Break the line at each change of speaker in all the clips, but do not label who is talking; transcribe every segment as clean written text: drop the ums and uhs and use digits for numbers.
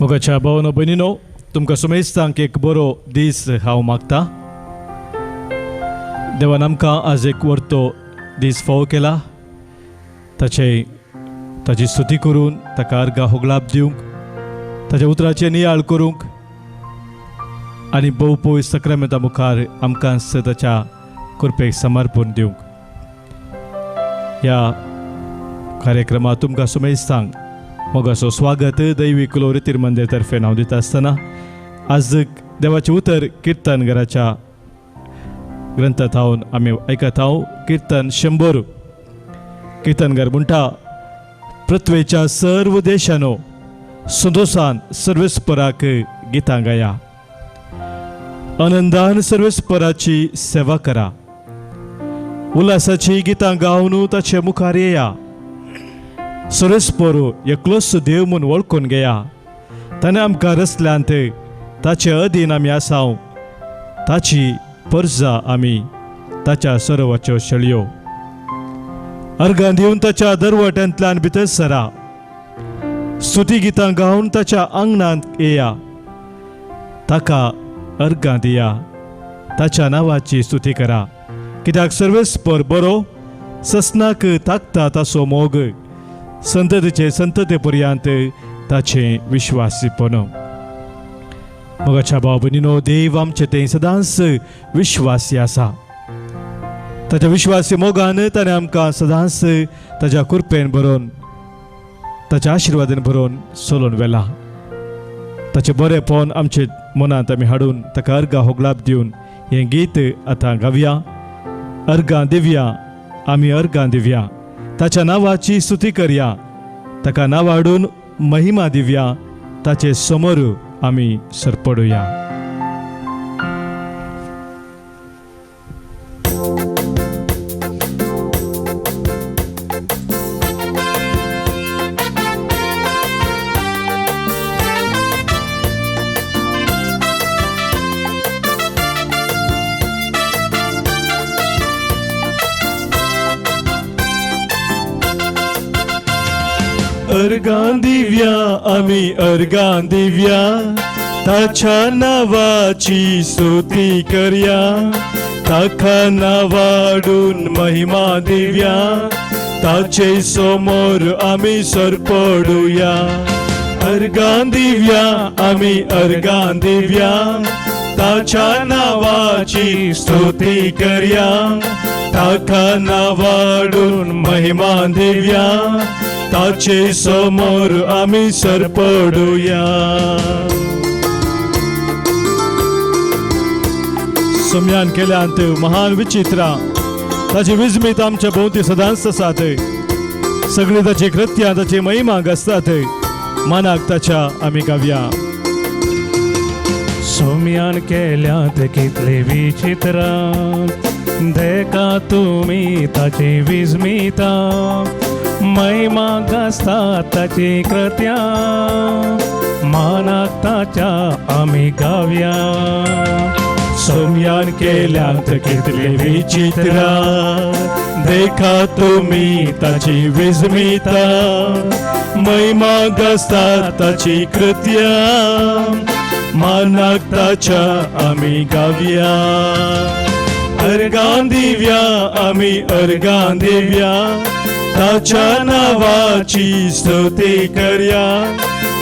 मोगाच्या भावनो भयणीनो, तुमकां सुमेस्तांक एक बरो दीस हांव मागता. देवान आमकां आज एक वर्तो दीस फावो केला, ताची स्तुती करून ताका अर्गां होगलाप दिवंक, ताच्या उतराचें नियाळ करूंक आनी भोव पयस सक्रामेंता मुखार आमकां ताच्या कृपेक समर्पण दिवंक. ह्या कार्यक्रमात तुमकां सुमेस्तांक मोगाचो स्वागत दैवी कुलोरी तिरमंदिर तर्फे हांव दिता आसतना आज देवाचें उतर किर्तन घराच्या ग्रंथांत हांव आमी आयकत हांव किर्तन 100. किर्तन घर म्हणटा, पृथ्वेच्या सर्व देशानो संतोषान सर्वेस्पराक गितां गाया, आनंदान सर्वेस्पराची सेवा करा, उल्हासाची गितां गावन ताचे मुखार येया, सर्वेस्पर एकलोच देव म्हूण वळखून घेया, ताणें आमकां रचल्यांत ताचे अधीन आमी आसाव, ताची परजा आमी ताच्या सरोवाच्यो शेळयो. अर्गां दिवन ताच्या दरवट्यांतल्यान भितर सरा, स्तुती गितां गावन ताच्या आंगणांत येया, ताका अर्गां दिया, ताच्या नांवाची स्तुती करा, कित्याक सर्वेस्पर बरो, ससनाक ताकता ताचो मोग, संततीचे संतते पर्यंत ताचें विश्वासीपण. मोगाच्या भाव भयणीनो, देव आमचे तें सदांच विश्वासी आसा. ताच्या विश्वासी मोगान ताणें आमकां सदांच ताच्या कृपेन भरोवन, ताच्या आशिर्वादान भरोवन चलोवन व्हेला. ताचें बरेंपण आमचे मनांत आमी हाडून ताका अर्गां होगलाप दिवन हें गीत आतां गावया. अर्गां दिवया, आमी अर्गां दिवया, ताच्या नांवाची स्तुती करया, ताका नांव हाडून महिमा दिवया, ताचे समोर आमी सरपडुया. अर्गां दिव्या आमी अर्गां दिव्या, ताच्या नांवाची स्तुती करया, ताका नांवाडून महिमा दिव्या, ताचे समोर आमी सरपडुया. अर्गां दिव्या आमी अर्गां दिव्या, ताच्या नांवाची स्तुती करया, ताका नांवाडून महिमा दिव्या, ताचे समोर आमी सरपडुया. सोम्यान केल्यांत महान विचित्रां, ताची विस्मीत आमच्या भोंवती सदांच आसात, सगळी ताची कृत्यां ताची महिमा गाजतात, मानाक ताच्या आमी गावया.
सोम्यान केल्यांत कितले विचित्रां, देखा तुमी ताची विस्मिता, महिमा गाजता ताची कृत्यां, मानाक ताच्या आमी गावया.
सोम्यान केल्यांत कितले विचित्रां, देखा तुमी ताची विस्मिता, महिमा गाजता ताची कृत्यां, मानाक ताच्या आमी गावया. अर्गां दिव्या आमी अर्गां दिव्या, ताच्या नांवाची स्तुती करया,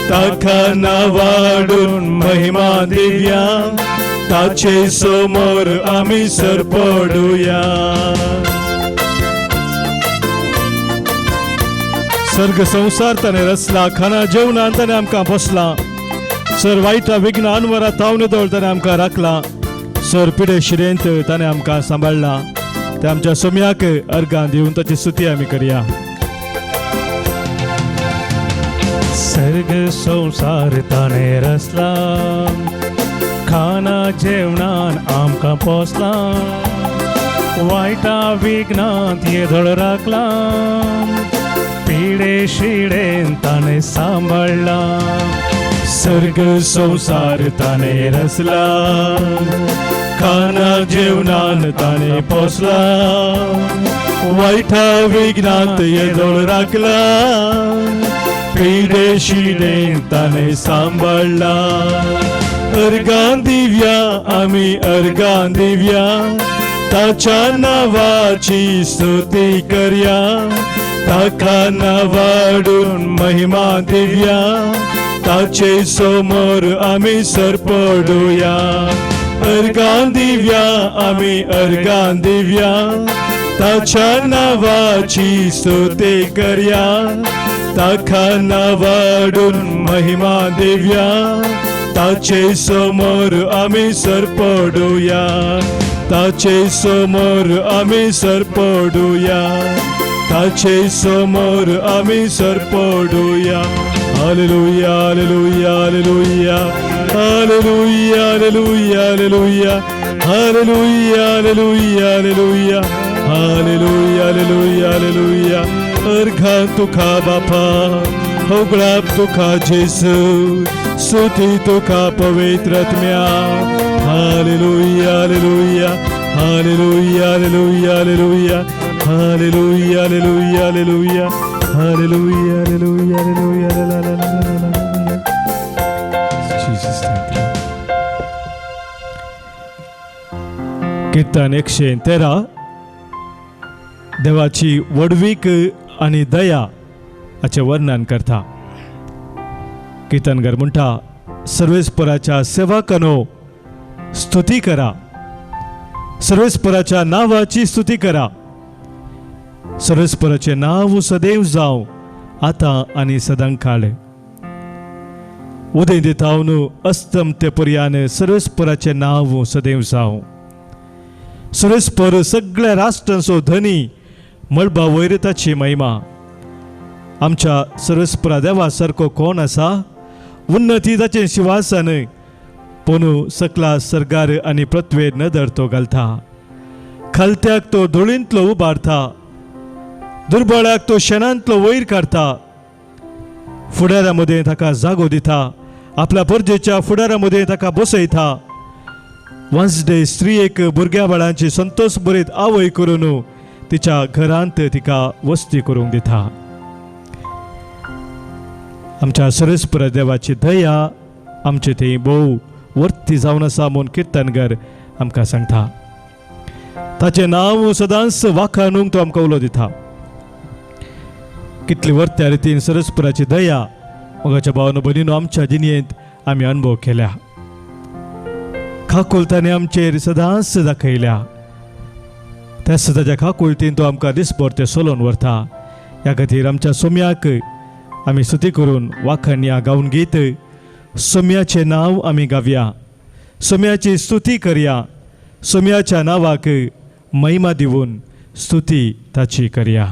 ताका नांवाडून महिमा दिव्या, ताचे समोर आमी सरपडुया. सर्ग संसार ताणें रचला, खाणा जेवणान ताणें आमकां पोसला, सर वायटा विघ्न अनवरा तावणे दवर ताणें आमकां राखला, सर पिडे शिरेंत ताणें आमकां सांबाळ्ळा. ते आमच्या सोम्याक अर्गां दिवन ताची स्तुती आमी करया.
सर्ग संसार ताणें रचला, खाणा जेवणान आमकां पोसला, वायटा विघ्नांत येदोळ राखला, पिडे शिडेन ताणें सांबाळ्ळा.
सर्ग संसार ताणें रचला, खाणा जेवणान ताणें पोसला, वायटा विघ्नांत येदोळ राखला, पिडे शिडेन ताणें सांबाळ्ळा. अर्गां दिव्या आमी अर्गां दिव्या, ताच्या नांवाची स्तुती करया, ताका नांवाडून महिमा दिव्या, ताचे समोर आमी सरपडुया. अर्गां दिव्या आमी अर्गां दिव्या, ताच्या नांवाची स्तुती करया, ताका नांवाडून महिमा दिव्या, ताचे समोर आमी सरपडुया, ताचे समोर आमी सरपडुया, ताचे समोर आमी सरपडुया. Hallelujah, hallelujah, hallelujah, hallelujah, hallelujah, hallelujah, hallelujah, hallelujah, hallelujah, hallelujah, hallelujah, hallelujah. अर्घां तुका बापा, होगळाप तुका जेसू, स्तुती तुका पवित्र आत्म्या. Hallelujah, hallelujah, hallelujah, hallelujah, hallelujah, hallelujah, hallelujah, hallelujah, hallelujah, hallelujah, hallelujah, ला ला ला ला ला ला. Jesus, thank you. कीर्तन 113 देवाची व्हडवीक आनी दया हाचें वर्णन करता. कीर्तनकार म्हणटा, सर्वेस्पराच्या सेवकांनो स्तुती करा, सर्वेस्पराच्या नांवाची स्तुती करा. सर्वेस्पराचें नांव सदैव जावं, आतां आनी सदां काळ. उदय दितावन अस्तम ते पर्यान सर्वेस्पराचें नांव सदैव जावं. सर्वेस्पर सगळ्या राष्ट्रांचो धनी, मळबा वयर ताची महिमा. आमच्या सर्वेस्परा देवा सारको कोण आसा? उन्नती ताचें शिवासन, पोनू सकला सरगार आनी पृथ्वेर नदर तो घालता. खालत्याक तो धुळींतलो उबारता, दुर्बळाक तो शेणांतलो वयर काडटा. फुडारा मदें ताका जागो दिता, आपल्या परजेच्या फुडारा मदें ताका बसयता. वन्सडे स्त्रियेक भुरग्या बाळांची संतोष बरीत आवय करून तिच्या घरांत तिका वस्ती करूंक दिता. आमच्या सर्वेस्पर देवाची दया आमचे थंय भोव वर्ती जावन आसा म्हूण किर्तनगर आमकां सांगता. ताचें नांव सदांच वाखाणूंक तो आमकां उलो दिता. कितली वर्त्या रितीन सरस्पराची दया मोगाच्या भावानो भयणीनो आमच्या जिणेंत आमी अनुभव केल्या. खाकुलतांनी आमचेर सदांच दाखयल्या. त्याच ताच्या खाकुलतीन तो आमकां दिसभर ते सोलोवन व्हरता. ह्या खातीर आमच्या सोम्याक आमी स्तुती करून वाखाणया गावन गीत सोम्याचें नांव आमी गावया, सोम्याची स्तुती करया, सोम्याच्या नांवाक महिमा दिवन स्तुती ताची करया.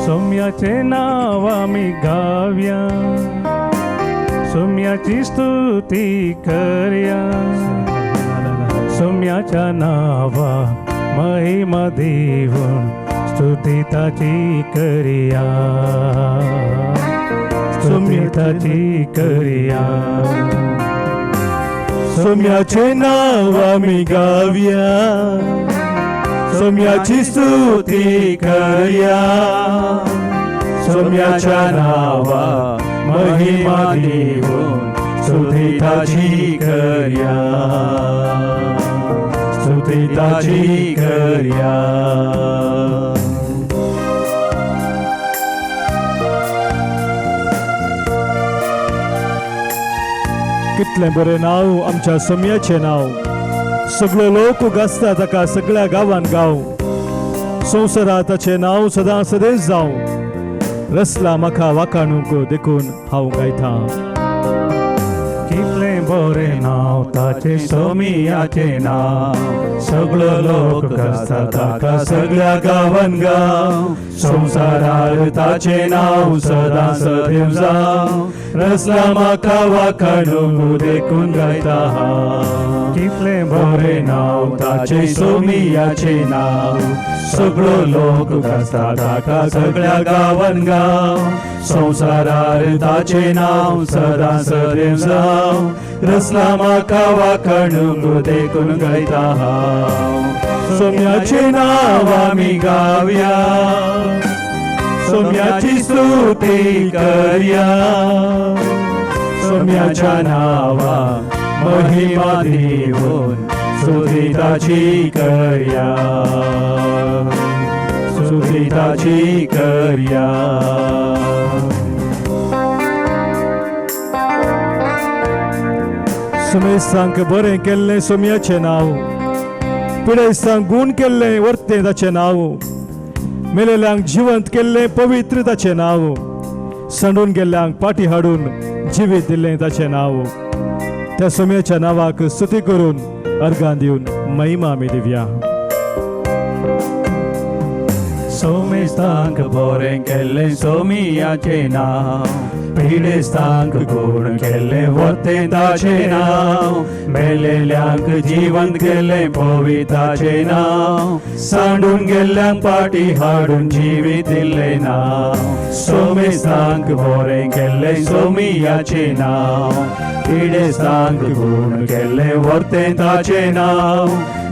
सोम्याचे नाव आमी गावया, सोम्याची स्तुती करया, सोम्याच्या नावा महिमा देऊन स्तुती ताची करया, स्तुती ताची करया.
सोम्याचे नाव आमी गावया, सोम्याची स्तुती करया, सोम्याच्या नावा महिमा देऊन स्तुती ताची करया, स्तुती ताची करया. कितलें बरें नांव आमच्या सोम्याचें नांव. सगळो लोक गाजता ताका सगळ्या गांवान गांव. संवसारात ताचें नांव सदां सदैव जावं. रसला म्हाका वाखाणूंक देखून हांव गायता.
कितलें बरें नांव ताचें सोमियाचें नांव, सगळो लोक गाजता ताका सगळ्या गांवान गांव, संवसारार ताचें नांव सदां सदैव जावं, रसला म्हाका वाखाणूंक देखून गायता हांव. कितलें बरें नांव ताचें सोमियाचें नांव, सगळो लोक गाजता ताका सगळ्या गांवान गांव, संवसारार ताचें नांव सदां सदैव जावं, रसला म्हाका वाखाणूंक देखून गायता हांव. सोम्याचें नांव आमी गावया, सोम्याची स्तुती करया, सोम्याच्या नांवा महिमा दिवन स्तुती ताची करया, स्तुती ताची करया.
सुमेस्तांक बरें केल्लें सोम्याचें नांव, पिडेस्तांक गूण केल्लें वर्तें ताचें नांव, मेलेल्यांक जिवंत केल्लें पवित्र ताचें नांव, सांडून गेल्ल्यांक पाटी हाडून जिवीत दिल्लें ताचें नांव. त्या सोम्याच्या नांवाक स्तुती करून अर्गां दिवन महिमा आमी दिवया.
सोमेस्तांक बरें केल्लें सोमियाचें नांव, पिडेस्तांक गूण केल्लें वर्तें ताचें नांव, मेलेल्यांक जिवंत केल्लें पविताचें नांव, सांडून गेल्ल्यांक पाटी हाडून जिवीत दिल्लें नांव. सोमेस्तांक बरें केल्लें सोमियाचें नांव, पिडेस्तांक गूण केल्लें वर्तें ताचें नांव,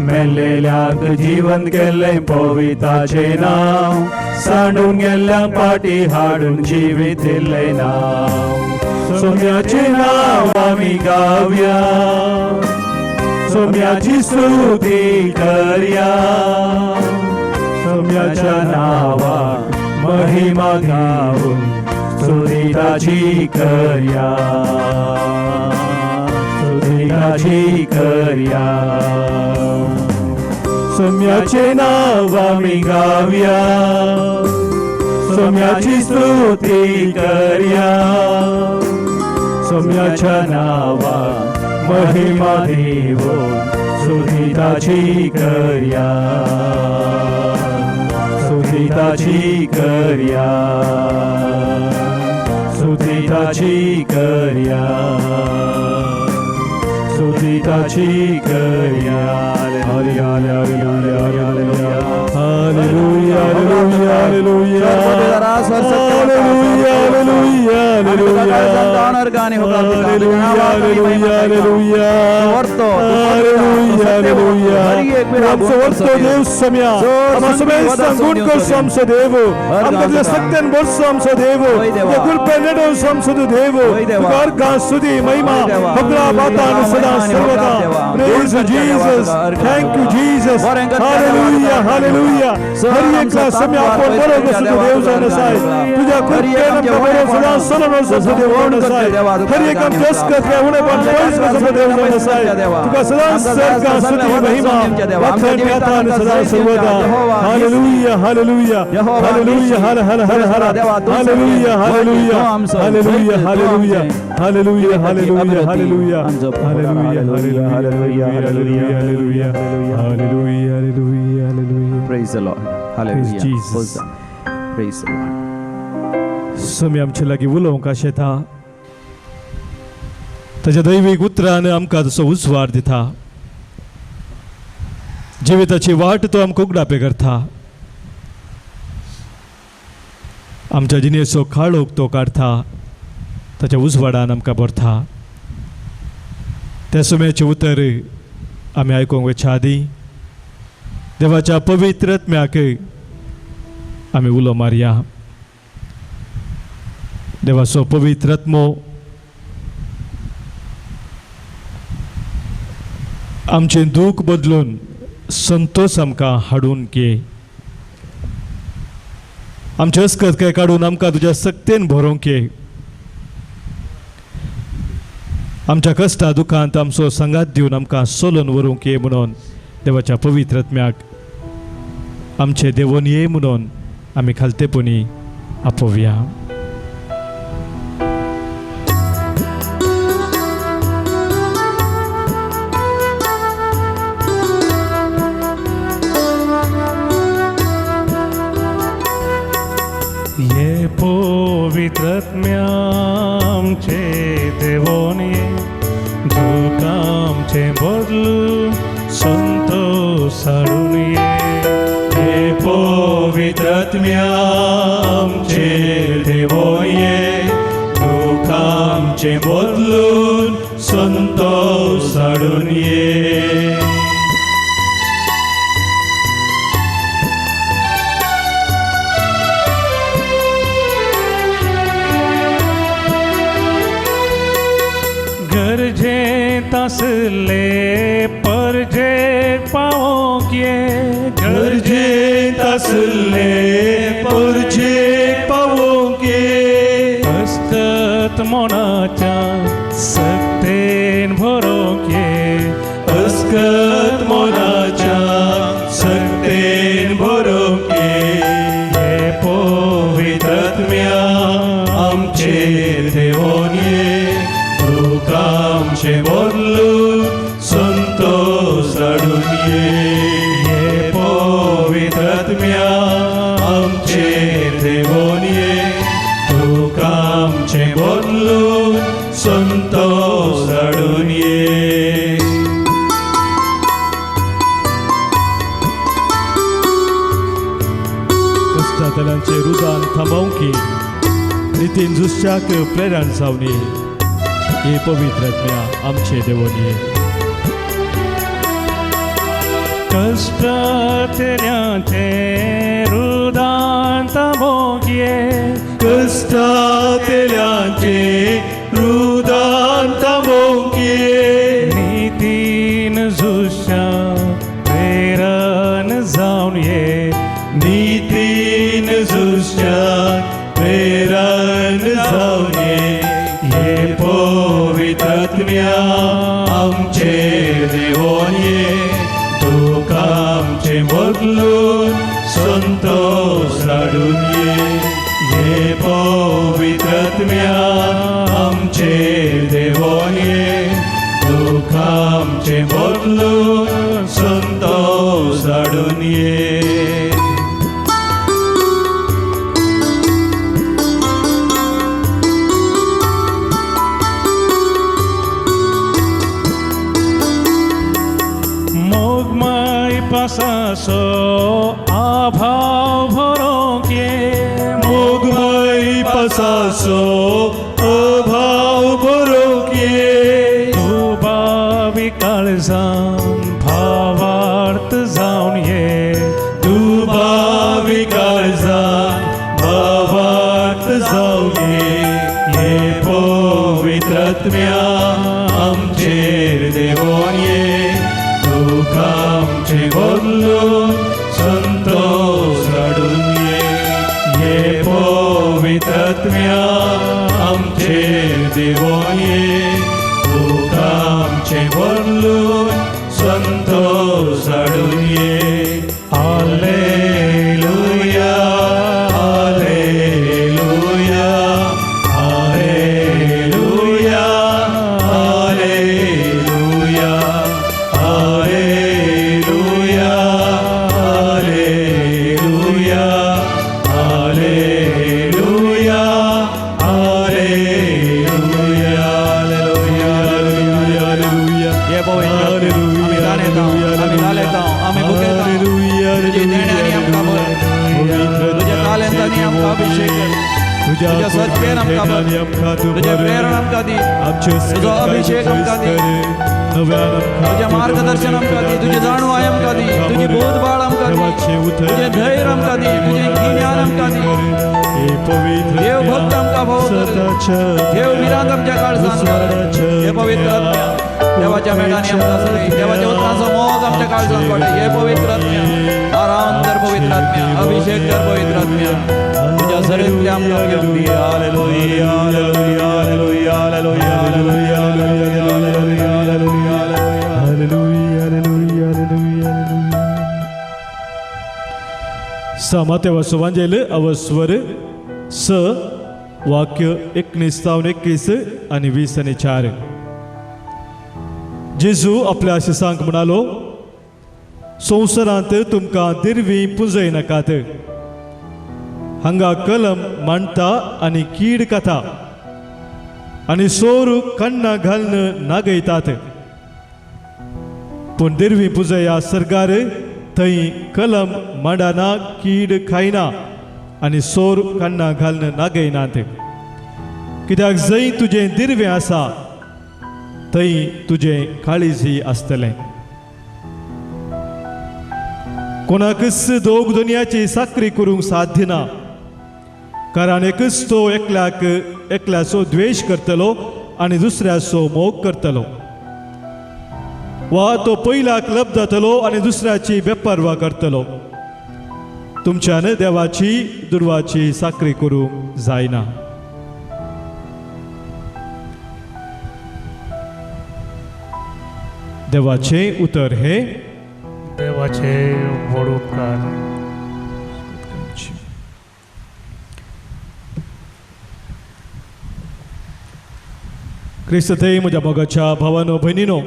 मेलेल्यांक जिवंत केल्लें पविताचें नांव, सांडून गेल्ल्यांक पाटी हाडून जिवीत दिल्लें नांव. सोम्याचें नांव आमी गावया, सोम्याची स्तुती करया, सोम्याच्या नांवाक महिमा गावन स्तुती ताची करया, स्तुती ताची करया. सोम्याचें नांव आमी गावया, सोम्याची स्तुती करया, सोम्याच्या नांवाक महिमा दिवन स्तुती ताची करया, स्तुती ताची करया, स्तुती ताची करया, स्तुती ताची करया.
Hallelujah, hallelujah, hallelujah. Hallelujah, hallelujah, hallelujah. Hallelujah, hallelujah, hallelujah. Hallelujah, hallelujah. आमचो वर्तो देव सम्या, आमचो समेस्तांक गुण करचो आमचो देव, आमकां तुज्या सत्यान भरचो आमचो देव, तुज्या कृपेन नडोवचो आमचो तूं देव. तुका अर्घां, स्तुती, महिमा सगळा बातान सदां सर्वदा. Praise Jesus, thank you Jesus. Hallelujah, hallelujah. हर एकला सम्या आपण बरो कसो तूं देव जावन आसाय. तुज्या कृपेन आमकां बरो सदां सलोन वचचो देव जावन आसाय. हर एक आमच्या अस्कत उणेपण पयस करचो देव जावन आसाय. तुका सदां सर्गां स्तुती, महिमा वाखण गातान सदां सर्वदा. Hallelujah, hallelujah, hallelujah. हर हर हर हर. Hallelujah, hallelujah, hallelujah, hallelujah, hallelujah, hallelujah, hallelujah, hallelujah, hallelujah, hallelujah, hallelujah, hallelujah, hallelujah, hallelujah.
Praise the Lord. Hallelujah.
Jesus.
Hosanna. Praise the Lord.
स्वामी आमचे लागीं उलोवंक आशेता. ताच्या दैवीक उतरान आमकां तसो उजवाड दिता. जिविताची वाट तो आमकां उगडापे करता. आमच्या जिणेचो काळोख तो काडटा. ताच्या उजवाडान आमकां भरता. त्या सुम्याचें उतर आमी आयकूंक वचच्या आदीं देवाच्या पवित्र आत्म्याक आमी उलो मारया. देवाचो पवित्र आत्मो आमचें दूख बदलून संतोष आमकां हाडून घे. आमचे अस्कत काय काडून आमकां तुज्या सक्तेन भरोवंक ये. आमच्या कश्टा दुखांत आमचो सांगात दिवन आमकां सोलून व्हरूंक ये म्हणून देवाच्या पवित्र आत्म्याक आमचे देवोन ये म्हणून आमी खालतेपणी आपोवया.
पवित्रत्म्या आमचेर देवोन ये, दुख आमचें बदलून संतोश हाडून ये.
गरजेंत आसले परजेक पावोंक ये,
गरजेंत आसले परजेक पावोंक ये,
अस्कत मोनाच्या सक्तेन भरोंक ये,
अस्कत मोनाच्या सक्तेन भरोंक ये. हे पवित्रत्म्या आमचेर देवोन ये, दुख आमचें बदलून संतोश हाडून ये. हे पवित्रत्म्या आमचेर देवोन ये, दुख आमचें बदलून संतोश हाडून ये.
कश्टांतल्यांचें रुदान थांबोवंक नितीन झुजच्याक प्रेरण जावन ये, हे पवित्र आत्म्या आमचे देवोन ये.
कश्टांतल्यांचें रुदान थांबोवंक ये,
कश्टांतल्यांचें रुदान थांबोवंक ये,
नितीन झुजच्या प्रेरण जावन ये,
नितीन झुजच्या प्रेरण जावन ये. हे पवित्रत्म्या आमचेर देवोन ये, दुख आमचें बदलून संतोश हाडून ये. हे पवित्रत्म्या आमचेर देवोन ये, दुख आमचें बदलून संतोश हाडून ये.
मोगमय पासाचो आभाव भरोंक ये,
मोगमय पासाचो अभाव भरोंक ये,
दुबावी काळजान भावार्थ जावन ये,
दुबावी काळजान भावार्थ जावन ये. हे पवित्रत्म्या आमचेर देवोन ये, दुख आमचें बदलून संतोश हाडून ये. हे पवित्रत्म्या आमचेर देवोन ये, दुख आमचें बदलून संतोश हाडून ये. Hallelujah, hallelujah, hallelujah, hallelujah, hallelujah, hallelujah, hallelujah, hallelujah,
hallelujah.
हे पवित्र आत्म्या, आमी दान येता, आमी लाल येता, आमी भुकेता. तुजी देण्यानी आमकां भर, तुज्या तालेंतांनी आमकां अभिषेक कर, तुज्या सत्तेन आमकां भर, तुजें प्रेरण आमकां दी, तुजो अभिषेक आमकां दी, तुजें मार्गदर्शन आमकां दी, तुजी जाणवाय आमकां दी, तुजी बोधबाळ आमकां दी, तुजें धैर्य आमकां दी, तुजें गिन्यान आमकां दी. देव भक्त आमकां भोव कर, देव भिरांत आमच्या काळजान कर. हे पवित्र आत्म्या, देवाच्या मेळांनी आमकां सगळी देवाच्या उतरांचो मोग आमच्या काळजान पडे. हे पवित्र आत्म्या, आराम कर पवित्र आत्म्या, अभिषेक कर पवित्र आत्म्या, तुज्या सरींतले आमकां घेवन दी. Hallelujah, hallelujah, hallelujah, hallelujah, hallelujah, hallelujah, hallelujah, hallelujah.
समातेवा सुवांजेल अवस्वर स वाक्य 19 जावन 21 आनी 20 आनी 4. जेजू आपल्या शिसांक म्हणालो, संवसारांत तुमकां दिरवी पुंजय नाकात, हांगा कलम मांडटा आनी कीड खाता आनी सोर कण्णां घालून नागयतात, पूण दिरवी पुजया सरकार थंय कलम मांडना कीड खायना आनी सोर कण्णां घालून नागयनात. कित्याक जंय तुजें दिर्वें आसा थंय तुजें काळीजय आसतलें. कोणाकच दोग दुनियाची साकरी करूंक साध्य ना, कारण एकच तो एकल्याक एकल्याचो द्वेश करतलो आनी दुसऱ्याचो मोग करतलो, वा तो पयल्याक लब जातलो आनी दुसऱ्याची बेपर्वा करतलो. तुमच्यान देवाची दुर्वाची साकरी करूंक जायना. देवाचें उतर हें
देवाचे व्हड उपकार.
क्रिस्तथंय म्हज्या मोगाच्या भावानो भयणीनो,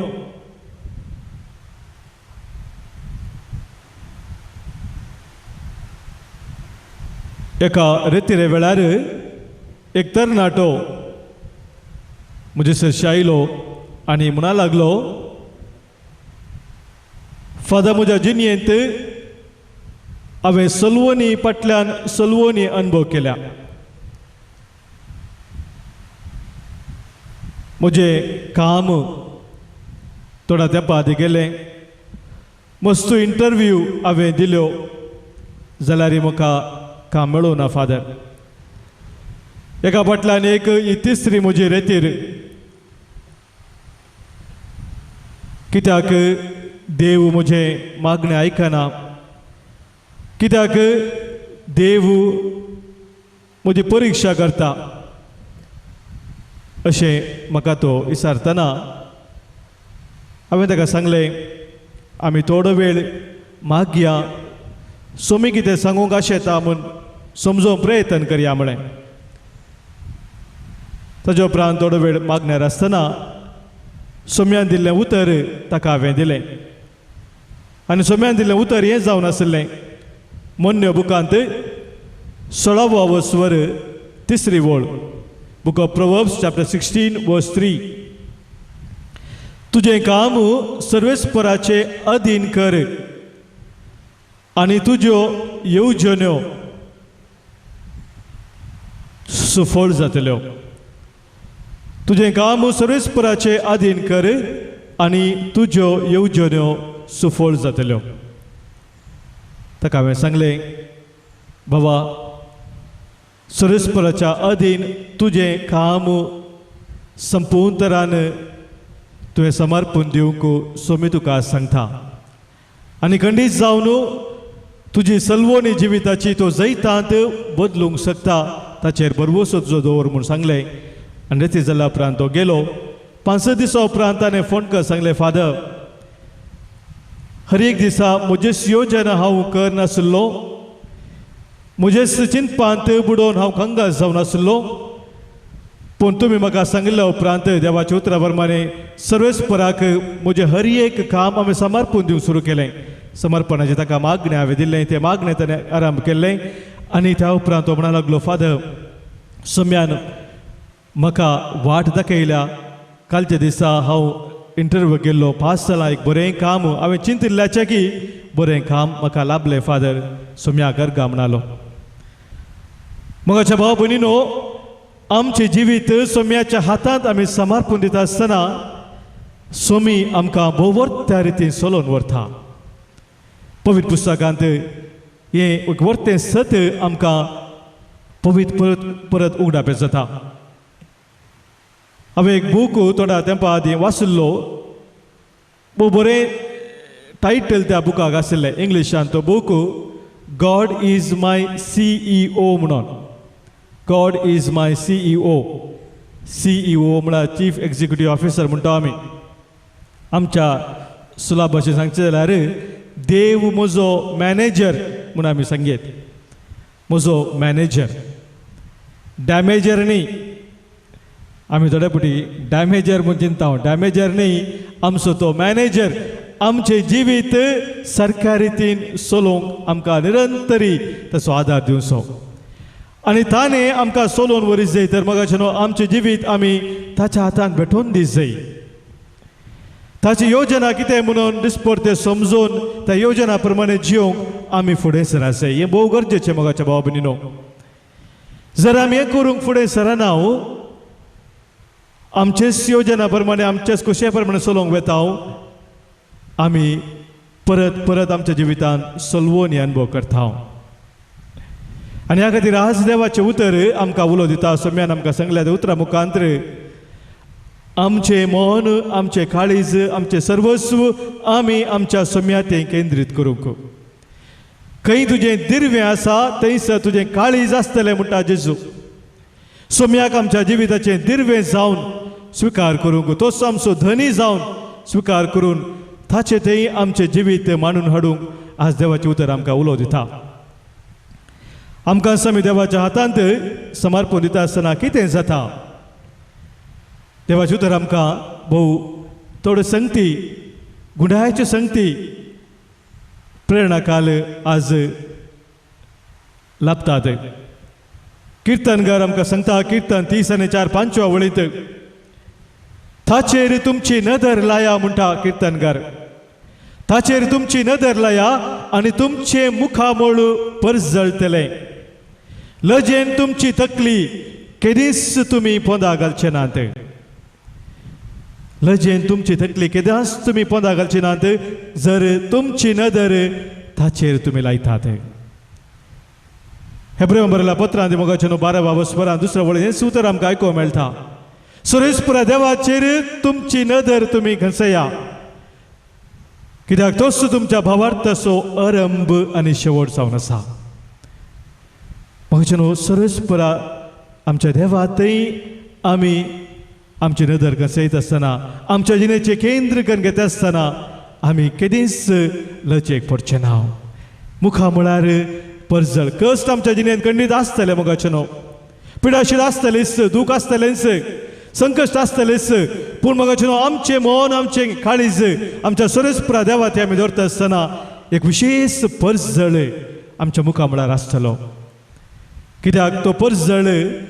एका रेतिरे वेळार एक तरणाटो म्हजे सरशी आयलो आनी म्हणा लागलो, फादर म्हज्या जिणेंत हांवें सलवणी फाटल्यान सलवणी अणभव केल्या. म्हजें काम थोड्या तेंपा आदी गेलें, मस्त इंटरव्यू हांवें दिल्यो जाल्यार म्हाका काम मेळूं ना फादर. एका फाटल्यान एक ही तिसरी म्हजी रेतीर. कित्याक देव म्हजें मागणें आयकना, कित्याक देव म्हजी परिक्षा करता अशें म्हाका तो विचारतना हांवें ताका सांगलें, आमी थोडो वेळ मागया, सोमी कितें सांगूंक आशेता म्हूण समजोवंक प्रयत्न करया म्हळें. ताज्या उपरांत थोडो वेळ मागण्यार आसतना सोम्यान दिल्लें उतर ताका हांवें दिलें आनी सोम्यान दिल्लें उतर हें जावन आशिल्लें, मोन्न्यो बुकांत 16वो वस्वर तिसरी वळ, book of Proverbs chapter 16 verse 3, तुजें काम सर्वेस्पराचे अधीन कर आनी तुज्यो येवजण्यो सुफळ जातल्यो. तुजें काम सर्वेस्पराचे अधीन कर आनी तुज्यो येवजण्यो सुफळ जातल्यो. ताका हांवें सांगलें, बाबा सर्वेस्पराच्या अधीन तुजें काम संपूर्ण तरान तुवें समर्पण दिवंक सोमी तुका सांगता आनी खंडीत जावन तुजी सलवणी जिविताची तो जैतांत बदलूंक शकता ताचेर भरवसो तुजो दवर म्हूण सांगलें. आनी रेती जाल्या उपरांत तो गेलो. 5 दिसां उपरांत ताणें फोन कर सांगलें, फादर हर एक दिसा म्हजें योजना हांव कर नाशिल्लो, म्हजें चिंतपांत बुडोवन हांव कंगास जावन आशिल्लो, पूण तुमी म्हाका सांगिल्ल्या उपरांत देवाच्या उतरा प्रमाणे सर्वेस्पराक म्हजें हर एक काम हांवें समर्पण दिवंक सुरू केलें. समर्पणाचें ताका मागणें हांवें दिल्लें, तें मागणें ताणें आरंभ केल्लें आनी त्या उपरांत तो म्हणा लागलो, फादर सम्यान म्हाका वाट दाखयल्या. कालच्या दिसा हांव इंटरव्यू गेल्लो, पास जाला, एक बरें काम हांवें चिंतिल्ल्याचें की बरें काम म्हाका लाभलें फादर सोम्या गर्गा म्हणालो. मगाच्या भाव भयणीनो, आमचें जिवीत सोम्याच्या हातांत आमी समर्पण दिता आसतना सोमी आमकां भोव त्या रितीन चलोवन व्हरता. पवित्र पुस्तकांत हें एक वर्तें सत आमकां पवित्र परत परत उगडापें जाता. हांवें एक बूक थोड्या तेंपा आदीं वाचिल्लो, भोव बरें टायटल त्या बुकाक आशिल्लें इंग्लिशान. तो book God is my CEO म्हणून. God is my CEO. CEO म्हळ्यार चीफ एग्जिक्युटीव ऑफिसर म्हणटा आमी. आमच्या सुलाभ भाशेन सांगचें जाल्यार देव म्हजो मॅनेजर म्हूण आमी सांगयत, म्हजो मॅनेजर, डॅमेजर न्ही. आमी थोडे फावटी डॅमेजर म्हूण चिंता, डॅमेजर न्ही, आमचो तो मॅनेजर. आमचें जिवीत सरकारी रितीन चलोवंक आमकां निरंतरी ताचो आदार दिवचो आनी ताणें आमकां चलोवन व्हरीत जाय. तर मगाचे न्हू आमचें जिवीत आमी ताच्या हातान भेटोवन दीस जाय. ताची योजना कितें म्हणून दिसपडतें समजून त्या योजना प्रमाणे जिवंक आमी फुडें सरासय. हें भोव गरजेचें मोगाच्या भाव भयणीनो. जर आमी हें करूंक फुडें सरना, आमचेच योजना प्रमाणे आमचेच खुशे प्रमाणे चलोवंक वेता, आमी परत परत आमच्या जिवितांत सलवोन हे अनुभव करता. आनी ह्या खातीर आज देवाचें उतर आमकां उलो दिता. सोम्यान आमकां सांगल्या त्या उतरां मुखांतर आमचें मन, आमचें काळीज, आमचें सर्वस्व आमी आमच्या सोम्या तें केंद्रीत करूंक. खंय तुजें दिर्वें आसा थंयसर तुजें काळीज आसतलें म्हणटा जेजू. सोम्याक आमच्या जिविताचें दिर्वें जावन स्विकार करूंक, तोच आमचो धनी जावन स्विकार करून ताचें थंय आमचें जिवीत मांडून हाडूंक आज देवाचें उतर आमकां उलो दिता. आमकां आमी देवाच्या हातांत समर्पण दिता आसतना कितें जाता, देवाचें उतर आमकां भोव थोड्यो संगती, गुंडायच्यो संगती प्रेरणा काल आज लाभतात. किर्तनकार आमकां सांगता, किर्तन 30 आनी 4 5व्या वळींत, ताचेर तुमची नदर लाया म्हणटा किर्तनकार. ताचेर तुमची नदर लाया आनी तुमचें मुखामळ परजळटलें. लजेन तुमची तकली केदीच तुमी पोंदा घालचे नात. लजेन तुमची तकली केदांच तुमी पोंदा घालचे नात जर तुमची नदर ताचेर तुमी लायतात. हेब्रेव बरयल्या पत्रांत मोगाचें 12व्या वस्परान 2 वळीन हें उतर आमकां आयकूंक मेळटा. सुरेशपुरा देवाचेर तुमची नदर तुमी घसया, कित्याक तोच तुमच्या भावार्थाचो अरंभ आनी शेवट जावन आसा. मोगाचें न्हू सुरेशपुरा आमच्या देवा थंय आमी आमची नदर घसयत आसतना, आमच्या जिणेचें केंद्र करून घेता आसतना आमी केदींच लजेक पडचें ना. मुखा म्हळ्यार परजळ कश्ट आमच्या जिणेंत खंडीत आसतलें मोगाचें न्हू, पिडाशीर आसतलेच, दूख आसतलेंच, संकश्ट आसतलेच, पूण मोगाचें न्हू आमचें मन, आमचें काळीज आमच्या सुरेशपुरा देवा ते आमी दवरता आसतना एक विशेश परजळ आमच्या मुखा म्हळ्यार आसतलो. कित्याक तो परजळ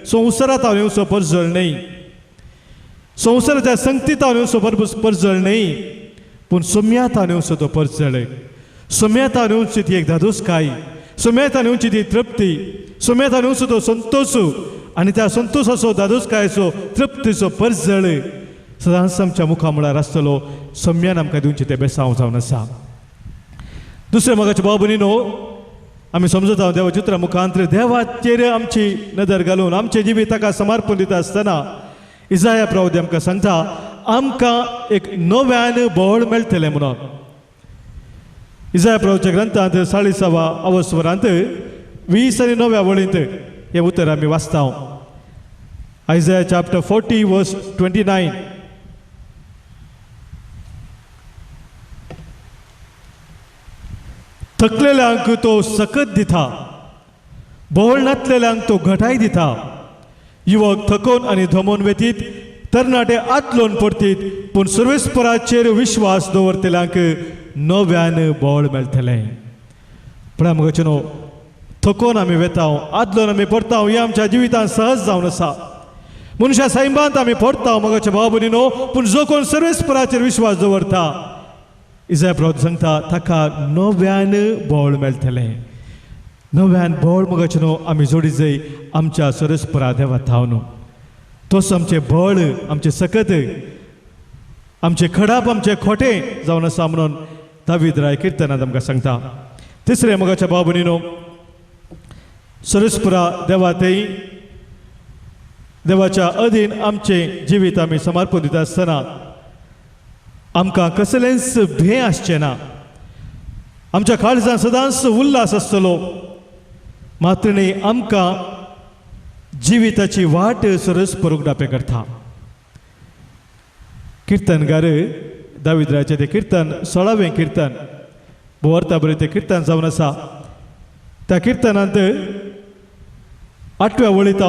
संवसारांत हांव येवचो परजळ न्हय, संवसाराच्या संगतीत हांव येवचो परजळ न्हय, पूण सोम्यात हांव येवचो तो परजळ. सोम्यात हांव येवची ती एक धादोसकाय, सोम्यात हांव येवची ती तृप्ती, सोम्यात हांव येवचो तो संतोश आनी त्या संतोशाचो, धादोसकायेचो, तृप्तीचो परजळ सदांच आमच्या मुखा म्हळ्यार आसतलो. सोम्यान आमकां दिवचें तें बेसांव जावन आसा. दुसरें मोगाचें भाव भयणीनो, आमी समजता देवाच्या उतरा मुखांतर देवाचेर आमची नदर घालून आमचें जिवीत ताका समर्पण दिता आसतना इजाया प्रवादी आमकां सांगता आमकां एक नव्यान बळ मेळटलें म्हणून. इजाया प्रवाच्या ग्रंथांत 40व्या अवस्वरांत 20 आनी 9व्या वळींत हें उतर आमी वाचता. Isaiah chapter 40 verse 29. थकलेल्यांक तो सकत दिता, बोळ नातलेल्यांक तो घटाय दिता. युवक थकोवन आनी धमोन वेतीत, तरणाटे आतलोन पडतीत, पूण सर्वेस्पराचेर विश्वास दवरतल्यांक नव्यान बळ मेळटलें. पळय मोगाचें न्हू, थकोन आमी वेता, आदलोन आमी पडता, हें आमच्या जिवितांत सहज जावन आसा. मनशा सैमांत आमी पडता मोगाच्या भाव भयणीनो, पूण जो कोण सर्वेस्पराचेर विश्वास दवरता, इजाया प्रवादी सांगता ताका नव्यान बळ मेळटलें. नव्यान बळ मोगाचें न्हू आमी जोडी जाय आमच्या सर्वेस्परा देवा थावन. तोच आमचें बळ, आमचें सकत, आमचें खडाप, आमचें खोटें जावन आसा म्हणून दावीद राय किर्तनांत आमकां सांगता. तिसरें मोगाच्या भाव भयणीनो, सर्वेस्परा देवा थंय देवाच्या अधीन आमचें जिवीत आमी समर्पण दिता आसतना आमकां कसलेंच भें आसचें ना. आमच्या काळजांत सदांच उल्हास आसतलो. मात्र न्ही आमकां जिविताची वाट सरस उगडापें करता. किर्तनकार दावीद रायाचें तें किर्तन 16वें किर्तन भोवर्ता बरें तें किर्तन जावन आसा. त्या किर्तनांत 8व्या वळींत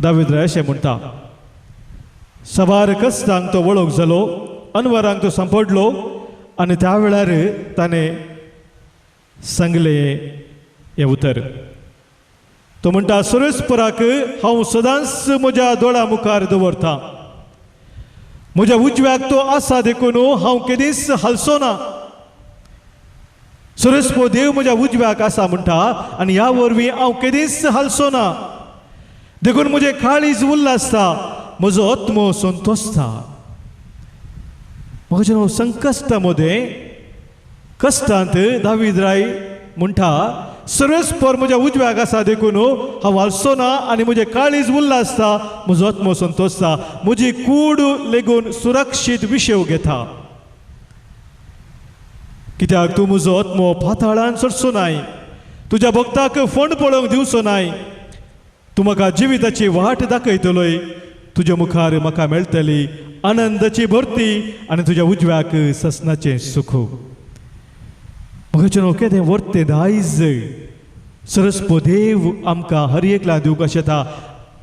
दावीद राय अशें म्हणटा, सवार कश्टांक तो वळख जालो, अनवरांक तो सांपडलो आनी त्या वेळार ताणें सांगलें हें उतर. तो म्हणटा, सर्वेस्पराक हांव सदांच म्हज्या दोळ्या मुखार दवरता, म्हज्या उजव्याक तो आसा देखून हांव केदींच हालचो ना. सरस्पो देव म्हज्या उजव्याक आसा म्हणटा आनी ह्या वरवीं हांव केदींच हालचो ना, देखून म्हजें काळीज उल्लासता, म्हजो आत्मो संतोशता. म्हज्या संकश्टा मदें कश्टांत दावीद राय म्हणटा, सरस्पर म्हज्या उजव्याक आसा देखून हांव हालचो ना आनी म्हजें काळीज उल्लासता, म्हजो आत्मो संतोशता, म्हजी कूड लेगून सुरक्षीत विशेव घेता. कित्याक तूं म्हजो आत्मो पाताळान सोडचो नाय, तुज्या भक्ताक फोंड पळोवंक दिवचो नाय. तूं म्हाका जिविताची वाट दाखयतलोय, तुज्या मुखार म्हाका मेळटली आनंदाची भरती आनी तुज्या उजव्याक ससनाचें सुख. म्हजें केदें वर्तें दायज सरस्पो देव आमकां हर एकला दिवंक शकता.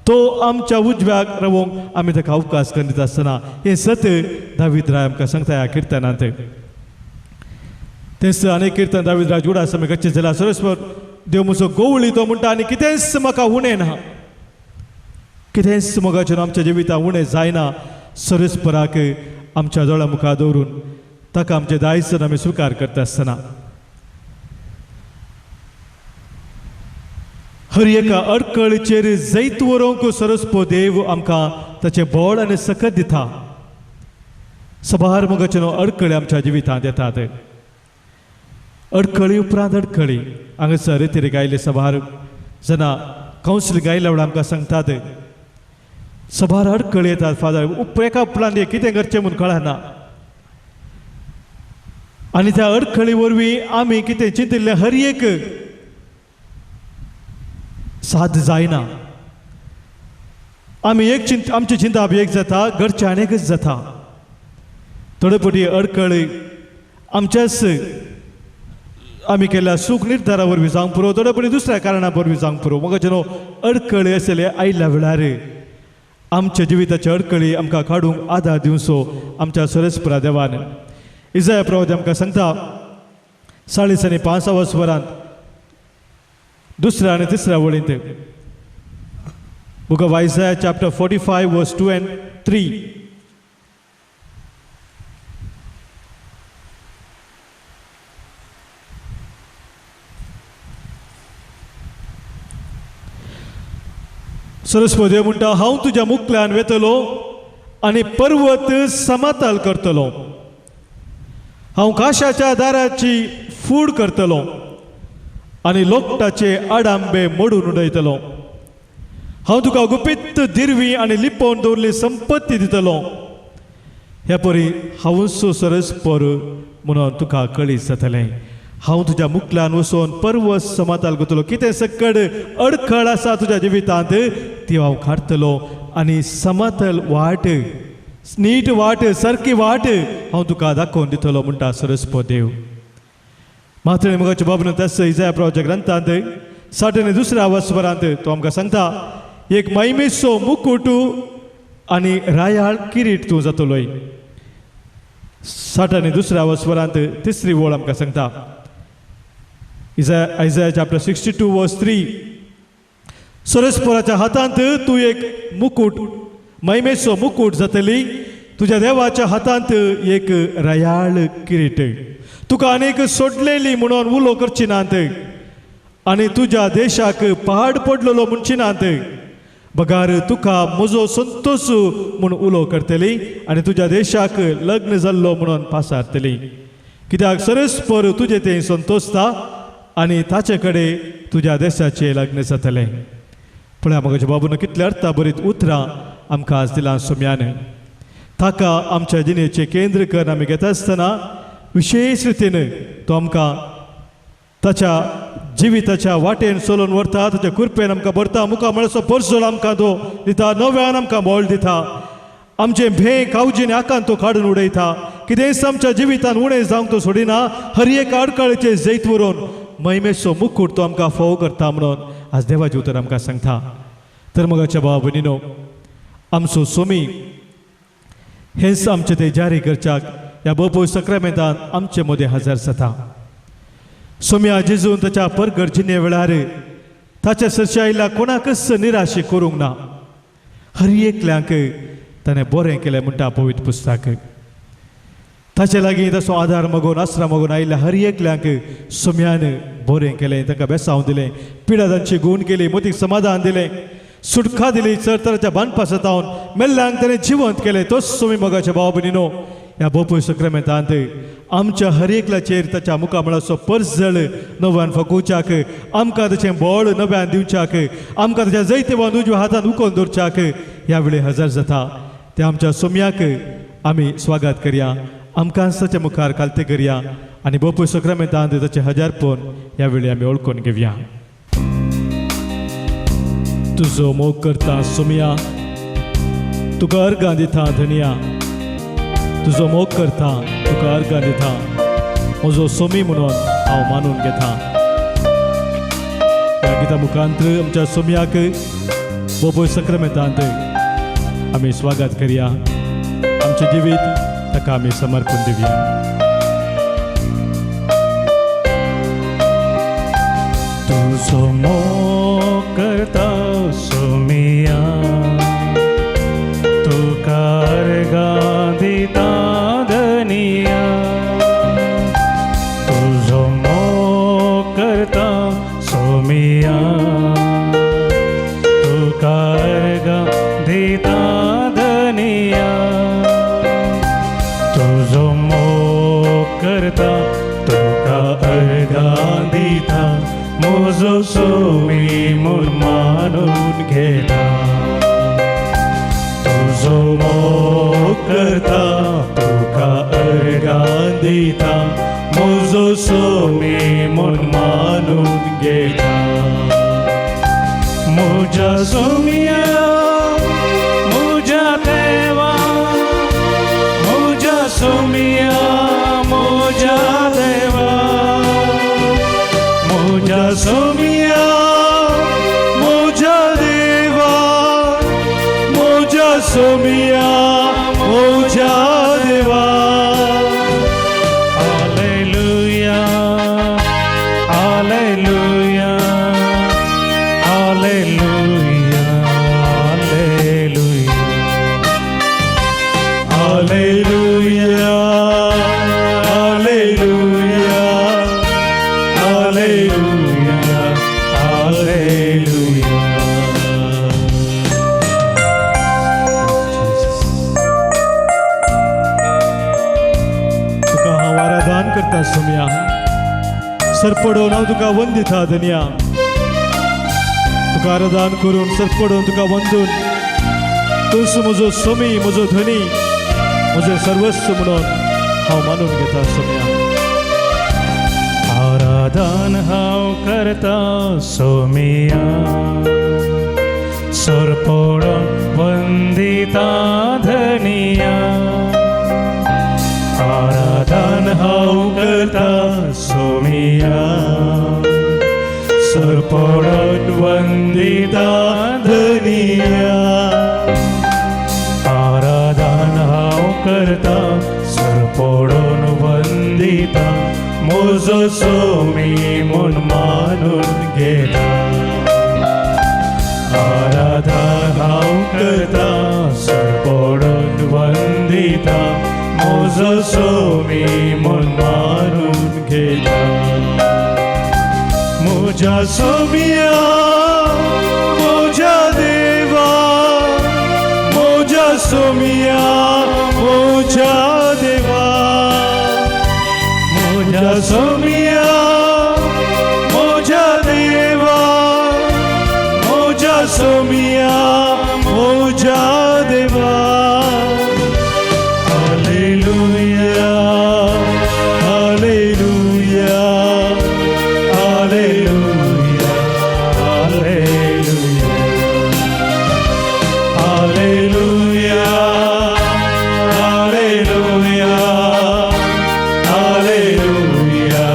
तो आमच्या उजव्याक रावोंक आमी ताका अवकाश करून दिता आसतना हें सत दावीद राय आमकां सांगता ह्या किर्तनांत. तेंच आनी किर्तन दावीद राय उडास आमी कच्चें जाल्यार सरस्पत देव म्हजो गोवळी तो म्हणटा आनी कितेंच म्हाका उणें ना, कितेंच मोगाचें आमच्या जिवितांत उणें जायना. सरस्पराक आमच्या दोळ्या मुखार दवरून ताका आमचें दायज आमी स्विकार करता आसतना हर एका अडकळीचेर जैत व्हरूंक सरस्पो देव आमकां ताचें बळ आनी सकत दिता. सबार मोगाचे अडकळी आमच्या जिवितांत येतात, अडकळी उपरांत अडकळी. हांगासर रितीर गायले सबार जाणां कावन्सिल गायल्या वेळार आमकां सांगतात सबार अडकळी येतात फादर, एका उपरांत कितें करचें म्हूण कळना. आनी त्या अडकळी वरवीं आमी कितें चिंतिल्लें हर एक साद जायना. आमी एक चिंत आमचें चिंताप एक जाता, घरचें आनी एकच जाता. थोडे फावटी अडकळी आमच्याच आमी केल्ल्या सूख निर्धारा वरवीं जावंक पुरो, थोडे फावटी दुसऱ्या कारणा वरवीं जावंक पुरो. म्हाका जेन्ना अडकळी आसले आयिल्ल्या वेळार आमच्या जिविताची अडकळी आमकां काडूंक आदार दिवचो आमच्या सरस्परा देवान. इजाया प्रवादी आमकां सांगता 40 आनी 5 वरांत दुसऱ्या आनी तिसऱ्या वळींत, Book of Isaiah chapter 45 verse 2 and 3. Saraswati देव म्हणटा, हांव तुज्या मुखल्यान वेतलो आनी पर्वत समाताल करतलो, हांव काशाच्या दाराची फूड करतलो आनी लोकटाचे आडांबे मोडून उडयतलो, हांव तुका गुपीत दिरवी आनी लिपोवन दवरली संपत्ती दितलो, ह्या परी हांवूच सरस्पर म्हणून तुका कळीत जातलें. हांव तुज्या मुखल्यान वचून पर्वत समाताल करतलो. कितें सकड अडखळ आसा तुज्या जिवितांत ती हांव काडटलो आनी समतल वाट, नीट वाट, सारकी वाट हांव तुका दाखोवन दितलो म्हणटा सरस्पत देव. मात्र मुखाच्या बाबून तस इजाया प्रवाच्या ग्रंथांत 60 आनी 2 वरांत तो आमकां सांगता, एक महिमेचो मुकुट आनी रायाळ किरीट तूं जातलोय. 60 आनी 2 वरांत 3री वळ आमकां सांगता, Isaiah chapter 62 verse 3, सरस्पराच्या हातांत तूं एक मुकुट, महिमेचो मुकुट जातली, तुज्या देवाच्या हातांत एक रायाळ किरीट. तुका आनीक सोडलेली म्हणून उलो करची नात आनी तुज्या देशाक पहाड पडलेलो म्हणची नात, बगार तुका म्हजो संतोश म्हूण उलो करतली आनी तुज्या देशाक लग्न जाल्लो म्हणून पासारतली. कित्याक सरस्पर तुजें तें संतोशता आनी ताचे कडेन तुज्या देशाचें लग्न जातलें. पळया म्हज्या बाबून कितले अर्था बरीत उतरां आमकां आज दिलां सोम्यान. ताका आमच्या जिणेचें केंद्र करून आमी घेता आसतना विशेश रितीन तो आमकां ताच्या जिविताच्या वाटेन चलोवन व्हरता, ताच्या कृपेन आमकां भरता, मुखार म्हळ्यार परसोल आमकां तो दिता, नव्यान आमकां बळ दिता, आमचें भें कावजीन आकांत तो काडून उडयता, कितेंच आमच्या जिवितान उणें जावंक तो सोडिना, हर एक अडकळीचें जैत व्हरून महिमेचो मुकूट तो आमकां फोव करता म्हणून आज देवाचें उतर आमकां सांगता. तर मोगाच्या भाव भयणीनो, आमचो सोमी हेंच आमचें तें जारी करच्याक ह्या बोपोय सक्रामेंतान आमचे मदें हजर जाता. सोम्या जेजून ताच्या परगट जिणे वेळार ताच्या सरशी आयिल्ल्या कोणाकच निराशी करूंक ना, हर एकल्यांक ताणें बरें केलें म्हणटा पवित्र पुस्तक. ताचे लागीं तसो आदार मागून आसरा मागून आयिल्ल्या हर एकल्यांक सोम्यान बरें केलें, तांकां बेसांव दिलें, पिडा तांची गूण केली, मोतीक समाधान दिलें, सुटका दिली, चरतराच्या बांदपा सतावन मेल्ल्यांक ताणें जिवंत केलें. तोच सोमी मोगाच्या भाव भयणीनो, ह्या बोपूय सक्रामेंतांत आमच्या हर एकल्याचेर ताच्या मुखामळाचो परजळ नव्यान फकुवच्याक, आमकां ताचें बळ नव्यान दिवच्याक, आमकां ताच्या जैतवान उजव्या हातान उखोवन दवरच्याक ह्या वेळे हजर जाता. त्या आमच्या सोम्याक आमी स्वागत करया, आमकां ताच्या मुखार खालते करया आनी बोपूय सक्रामेंतांत ताचें हजारपण ह्या वेळी आमी वळखून घेवया. तुजो मोग करता सोमिया, तुका अर्गां दिता धनिया, तुजो मोग करता तुका अर्गां दिता, म्हजो सोमी म्हणून हांव मानून घेता. ह्या गिता मुखांत आमच्या सोमयाक बोबोय सक्रामेंतांत आमी स्वागत करया, आमचें जिवीत ताका आमी समर्पण दिवया.
तुजो मोग करता सोमिया, तुका अर्गां दिता धनिया, तुजो मोग करता सोमिया, तुका अर्गां दिता धनिया, तुजो मोग करता तुका अर्गां दिता, म्हजो सोमी म्हूण मानून घेता, तुजो मोग करता तुका अर्गां दिता, म्हजो सोमी म्हूण मानून घेता. म्हज्या सोमिया म्हज्या देवा, म्हज्या सोमिया म्हज्या देवा, म्हज्या सोमिया
म्हज्या देवा, म्हज्या सोमिया म्हज्या देवा.
Hallelujah, hallelujah, hallelujah, hallelujah,
hallelujah, hallelujah,
hallelujah, hallelujah.
तुका हांव आराधन करता सोम्या, सरपडोवन हांव तुका वंदिता धनिया, तुका आराधन करून सरपडोवन तुका वंदून तूंच म्हजो सोमी, म्हजो धनी, म्हजें सर्वस्व म्हणून हांव मानून घेता सोम्या.
आराधन हांव करता सोमिया, सरपडोन वंदिता धनिया, आराधन हांव करता सोमिया, सरपडोन वंदिता धनिया, आराधन हांव करता सरपडोन वंदिता, म्हजो सोमी म्हूण मानून घेता, आराधन हांव करता सरपडोन वंदिता, म्हजो सोमी म्हूण मानून घेता.
म्हज्या सोमिया म्हज्या देवा, म्हज्या सोमिया म्हज्या देवा, म्हज्या सोमिया म्हज्या देवा, म्हज्या सोमिया म्हज्या देवा. Hallelujah, hallelujah, hallelujah, hallelujah, hallelujah, hallelujah, hallelujah,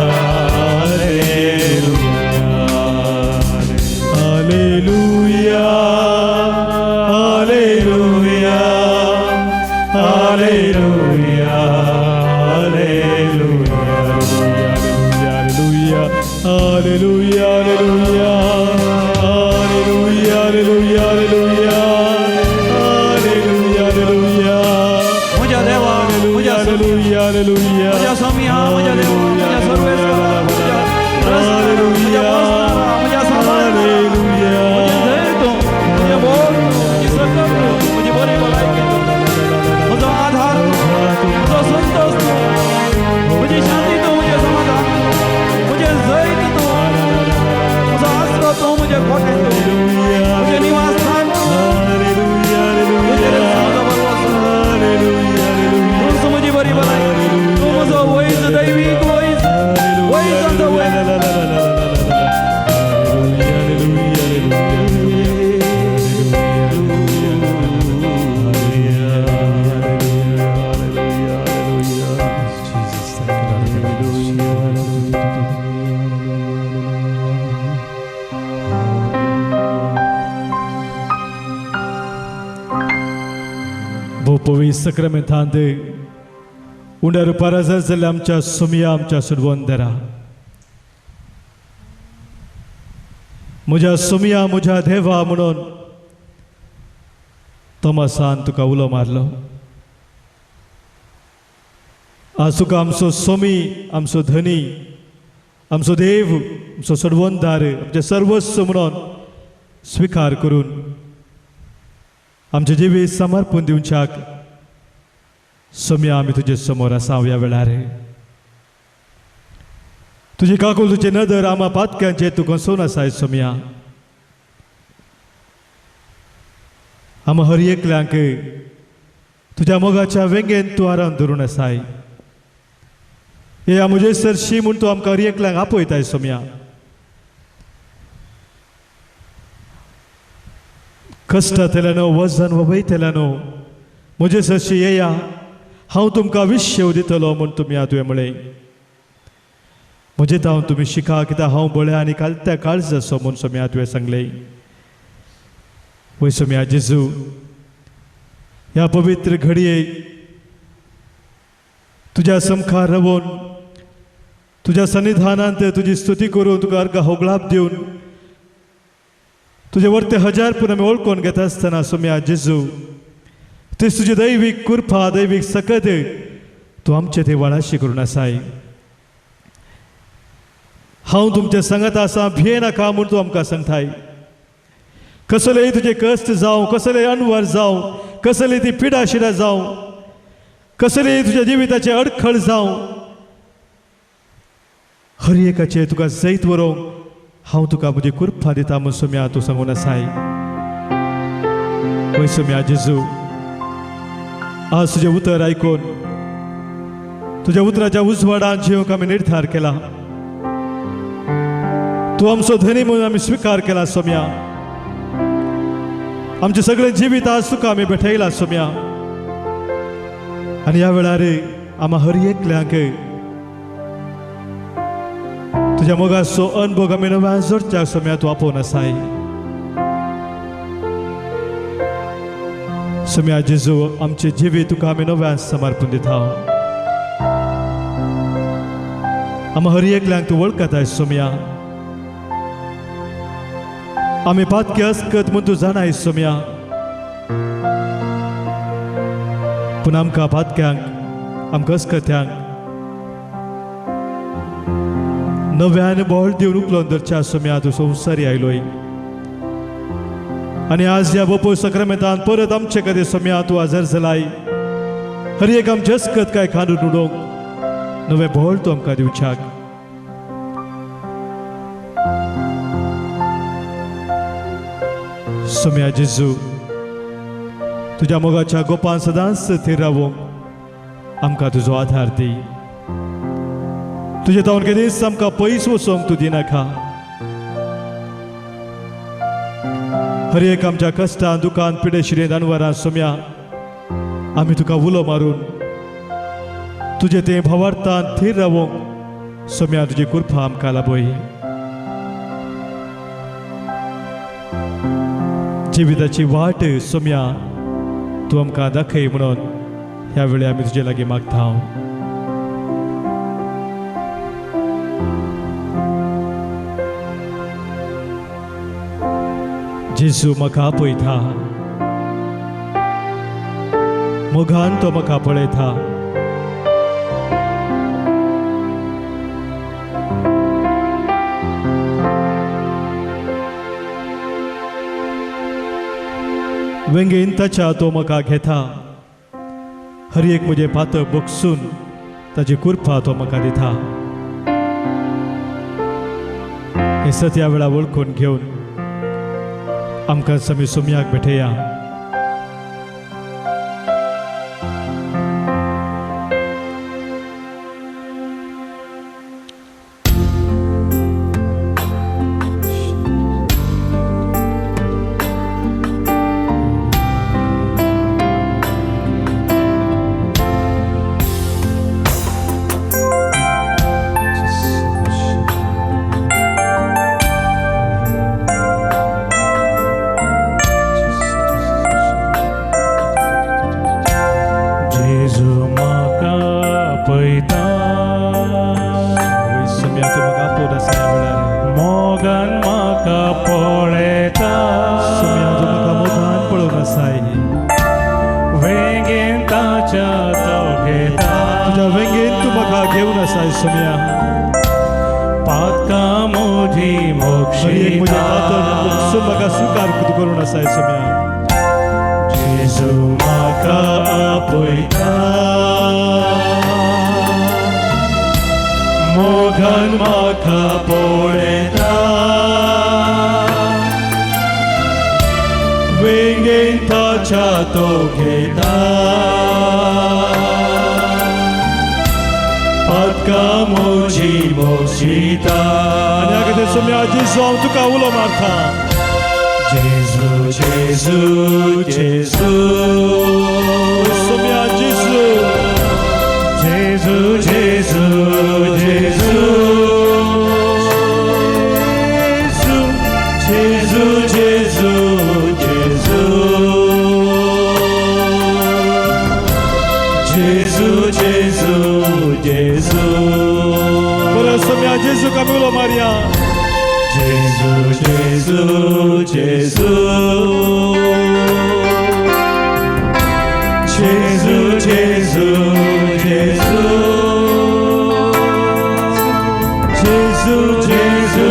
hallelujah, hallelujah.
म्हज्या स्वामया, म्हज्या देवा, म्हज्या सर्वेस्परा, म्हज्या रचणारा, म्हज्या पोसणारा, म्हज्या सांबाळणारा, म्हजें धैर्य तूं, म्हजें बोल तूं, म्हजी सकत तूं, म्हजी बरी भलायकी तूं, म्हजो आधार तूं, म्हजो संतोश तूं, म्हजी शांती तूं, म्हजें समाधान तूं, म्हजें जैत तूं, म्हजो आसरो तूं, म्हजें कोटें तूं, म्हजें निवासस्थान तूं, तुजेर म्हजो भरवंसो, तूंच म्हजी बरी भलायकी तूं, म्हजो वैज, दैवीक वैज, वैजांचो वैज।
भोव सक्रामेंतांत उंड्या रुपार हजर जाल्ल्या आमच्या सुमया, आमच्या सुडवंदरा, म्हज्या सुमया, म्हज्या देवा म्हणून तोमासान तुका उलो मारलो। आज तुका आमचो सोमी, आमचो धनी, आमचो देव, आमचो सडवंदार, आमचें सर्वस्व म्हणून स्विकार करून आमचें जिवीत समर्पण दिवच्याक सोम्या आमी तुजे समोर आसा ह्या वेळार। तुजी काकूल, तुजी नदर आमा पातक्यांचे तूं कसोवन आसाय सोम्या। आमा हर एकल्यांक तुज्या मोगाच्या वेंगेन तूं आराम धरून आसाय। हे म्हजे सरशी म्हूण तूं आमकां हर एकल्यांक आपयताय सोम्या। कश्टांतल्यान वजन वयतल्यान म्हजे सरशी येया, हांव तुमकां विश्व दितलो म्हूण तुमी तुवें म्हळें। म्हजे तावन तुमी शिका, कित्याक हांव बळ्या आनी कालत्या काळज आसो म्हूण सोम्या तुवें सांगलें। वय सोम्या जेजू, ह्या पवित्र घडये तुज्या समखार रावून तुज्या सन्निधानांत तुजी स्तुती करून तुका अर्घ होगळाप दिवन तुजे वरते हजार पूण आमी वळखून घेता आसतना सोम्या जेजू, तीच तुजी दैवीक कृपा, दैवीक सकत तूं आमचे ते वाळाशी करून आसाय। हांव तुमच्या सांगात आसा, भिये नाका म्हूण तूं आमकां सांगताय। कसलेय तुजे कश्ट जावं, कसलेय अनवर जावं, कसली ती पिडा शिडा जावं, कसलेय तुज्या जिविताचे अडखळ जावं, हर एकाचे तुका जैत व्हरूंक हांव तुका म्हजी कृपा दिता म्हूण सोम्या तूं सांगून आसाय। वय सोम्या जेजू, आज तुजें उतर आयकून तुज्या उतराच्या उजवाडान जिवंक आमी निर्धार केला। तूं आमचो धनी म्हणून आमी स्विकार केला सोम्या। आमचें सगळें जिवीत आज तुका आमी भेटयलां सोम्या। आनी ह्या वेळार आमा हर एकल्यांक तुज्या मोगाचो अनभोग आमी नव्यान जोडच्या सोम्या तूं आपोवन आसाय। सोम्या जेजू, आमचें जिवीत तुका आमी नव्यान समर्पण दिता। आमा हर एकल्यांक तूं वळखताय सोम्या। आमी पातके अस्कत म्हूण तूं जाणाय सोम्या, पूण आमकां पातक्यांक, आमकां अस्कत्यांक नव्यान बळ दिवन उखलून धरच्या सोम्या तूं संवसारी आयलोय। आनी आज ह्या बपोय सक्रामेंतान परत आमचे खातीर सोम्या तूं हजर जालाय। हर एक आमचे अस्कत काय खांदून उडोवंक नवें बळ तूं आमकां दिवच्याक। सोम्या जेजू, तुज्या मोगाच्या गोपान सदांच थीर रावूंक आमकां तुजो आधार दी। तुजे तावन केदीच आमकां पयस वचोंक तूं दिनाका। हर एक आमच्या कश्टान, दुकान, पिडेशिरेन, अनवरान सोम्या आमी तुका उलो मारून तुजे ते भावार्थान थीर रावूंक सोम्या तुजी कृपा आमकां लाभय। जिविताची वाट सोम्या तूं आमकां दाखय म्हणून ह्या वेळी आमी तुजे लागीं मागता। जेजू म्हाका आपयता, मोगान तो म्हाका पळयता। वेंगेन ताच्या तो म्हाका घेता. हर एक म्हजें पातक बगसून ताची कृपा तो म्हाका दिता. हें सत ह्या वेळार वळखून घेवन आमकां समी सोमयाक भेटया.
जेजू म्हाका पळयता,
वय सोम्या तूं म्हाका आपोवन आसा ह्या वेळार.
मोगान म्हाका पळयता,
सोम्या तूं म्हाका मोगान पळोवन आसाय.
वेंगेन ताच्या तो घेता,
तुज्या वेंगेन तूं म्हाका घेवन आसाय सोम्या.
पातकां म्हजी
हर एक म्हजें पातक
मोक्षिता.
बगसून म्हाका स्विकार तूं करून आसाय सोम्या.
जेजू म्हाका आपयता, मोगान म्हाका पळयता, वेंगेन ताच्या तो घेता, पातकां म्हजी मोक्षिता.
आनी ह्या खातीर सोम्या जेजू हांव तुका उलो मारता.
जेजू जेजू जेजू,
सोम्या जेजू,
जेजू जेजू जेजू, जेजू जेजू जेजू, जेजू जेजू जेजू.
बरं सोम्या जेजू आमी उलो मारया.
जेजू जेजू जेजू, जेजू जेजू जेजू, जेजू जेजू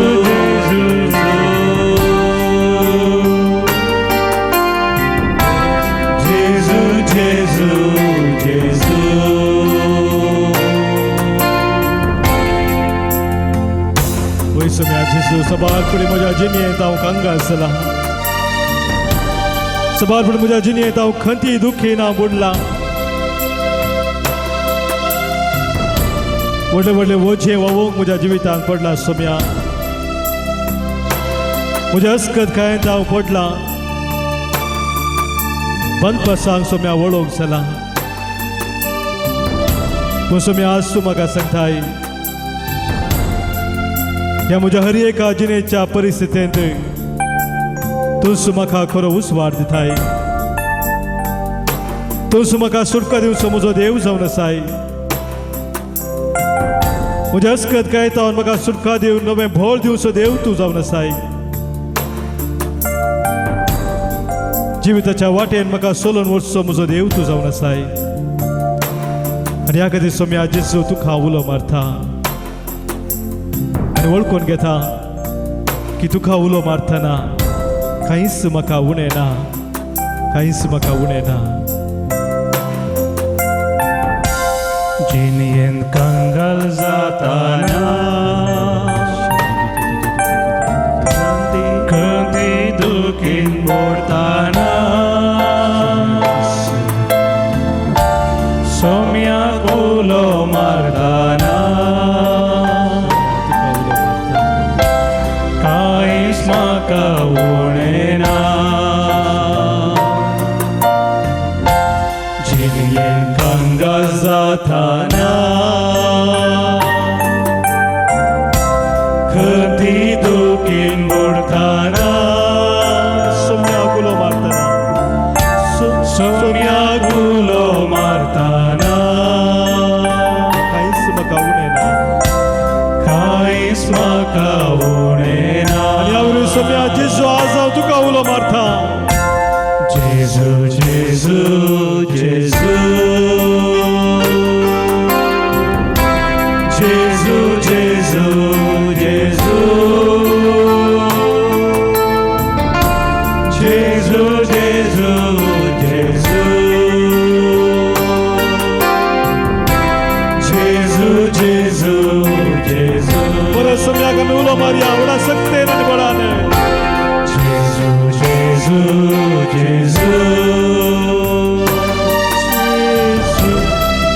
जेजू, जेजू जेजू.
वय सोम्या जेजू, सबार फुडें म्हज्या जिणेंत हांव कंगाल जाला. सबार फुडें म्हज्या जिणेंत हांव खंती दुखीन हांव बुडला. व्हडले व्हडले वोझे व्हांवूंक म्हज्या जिवितांत पडला सोम्या. म्हज्या अस्कत कांयत हांव पडला. बंदपसांक सोम्या वळोवंक जाला. पूण सोम्या आज तूं म्हाका सांगताय, ह्या म्हज्या हर एका जिणेच्या परिस्थितींत तूंच म्हाका खरो उस्वाड दिताय. तूंच म्हाका सुटका दिवचो म्हजो देव जावन आसाय. म्हज्या अस्कत कायतावन म्हाका सुटका दिवन नवें भोळ दिवचो देव तूं जावन आसाय. जिविताच्या वाटेन म्हाका सोलून वचचो म्हजो देव तूं जावन आसाय. आनी ह्या खातीर सोम्या जेजू तुका उलो मारता आनी वळखून घेता की तुका उलो मारतना कांयच म्हाका उणें ना, कांयच म्हाका उणें ना.
जिणेंत कंगाल जाताना, खंती दुखीन बुडताना, सोम्याक उलो मारताना,
तुका उलो मारता,
कांयच म्हाका उणें ना. जिणेंत कंगाल जाताना, खंती दुखीन बुडताना,
सोम्याक उलो मारतना,
सोम्याक उलो मारताना,
कांयच म्हाका उणें ना.
कांयच म्हाका उणें ना.
आनी ह्या वरवीं सोम्या जेजू आज हांव तुका उलो मारता.
जेजू जेजू जेजू, जेजू जेजू जेजू, जेजू जेजू
जेजू जेजू.
परत सोम्याक आमी उलो मारया व्हडा शक्तेन आनी बळान.
जेजू जेजू जेजू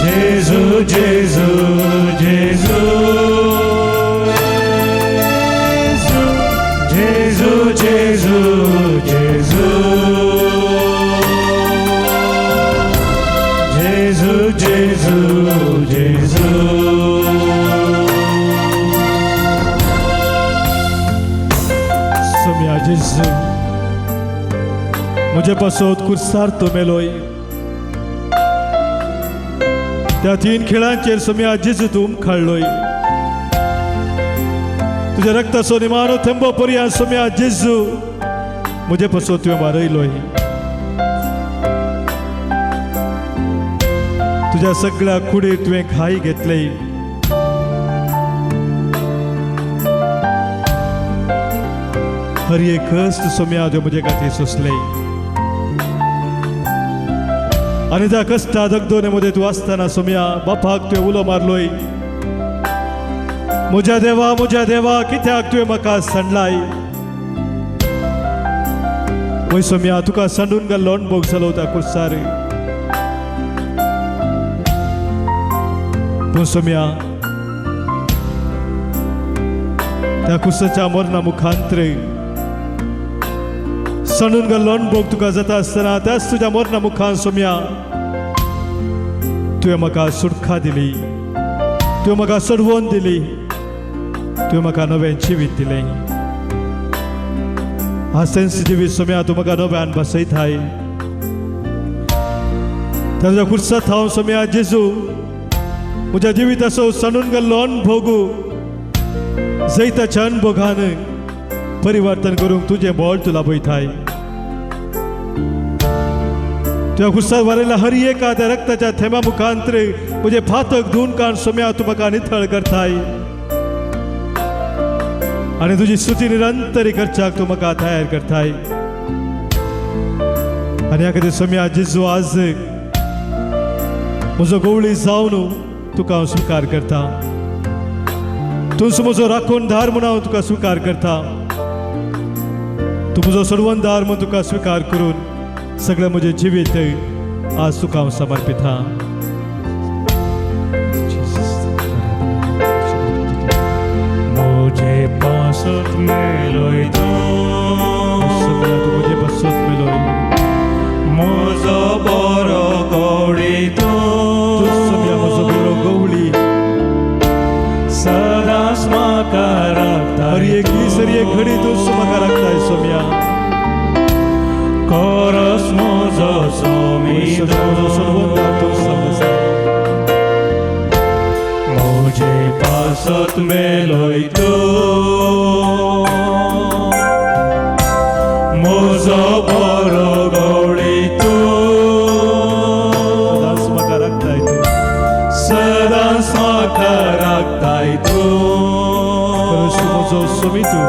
जेजू जेजू जेजू जेजू जेजू जेजू जेजू जेजू जेजू.
सोम्या जेजू म्हजे पासत कुर्सार तो मेलोय. त्या 3 खिळांचेर सोम्या जेजू तूं उमखाळलोय. तुज्या रक्ताचो निमाणो थेंबो पर्यान सोम्या जेजू म्हजे पासत तुवें वारयलोय. तुज्या सगळ्या कुडीर तुवें घाई घेतले. हर एक कश्ट सोम्या तुवें म्हजे खातीर सोंसले. आनी त्या कश्टा दगदोने मदें तूं आसतना सोम्या बापाक तुवें उलो मारलोय, म्हज्या देवा म्हज्या देवा कित्याक तुवें म्हाका सांडलाय. वय सोम्या तुका सांडून घाल्लो अणभव जालो त्या कुर्सार. पूण सोम्या त्या कुर्साच्या मरणा मुखांतर सांडून घाल्लो अणभव तुका जाता आसतना त्याच तुज्या मरणा मुखान सोम्या तुवें म्हाका सुटका दिली, तुवें म्हाका सोडवून दिली, तुवें म्हाका नवें जिवीत दिलें. हांसेंस जिवीत सोम्या तूं म्हाका नव्यान बसयताय. तुज्या कुर्सात हांव सोम्या जेजू म्हज्या जिविताचो सांडून गेल्लो अणभोग जैताच्या अणभोगान परिवर्तन करूंक तुजें बळ तुला पळयताय. तुज्या कुर्सात वारयल्या हर एका त्या रक्ताच्या थेंबा मुखांतर म्हजें फातक धुवन काण सोम्या तूं म्हाका नितळ करताय आनी तुजी स्तुती निरंतरी करच्याक तूं म्हाका तयार करताय. आनी ह्या खातीर सोम्या जेजू आज म्हजो गवळी जावन तुका हांव स्विकार करता. तूंच म्हजो राखणदार म्हूण हांव तुका स्विकार करता. तूं म्हजो सोडवणदार म्हूण तुका स्विकार करून सगळें म्हजें जिवीत आज तुका हांव समर्पिता.
मुझे पासत मेलोय तूं,
सोम्या तूं म्हजे पासत मेलोय.
म्हजो बरो गवळी
तूं
तूं,
सोम्या म्हजो बरो गवळी.
सदांच म्हाका राखताय
हर एक दीस हर एक घडी तूं म्हाका राखताय सोम्या.
कोरस म्हजो सोमी
सोम्या म्हजो सोडवणदार तूं समज.
मुझे पासत मेलोय तूं, म्हजो बरो गवळी तूं,
सदांच म्हाका राखताय तूं.
सदांच म्हाका राखताय तूं.
खरंच तूं म्हजो सोमी तूं.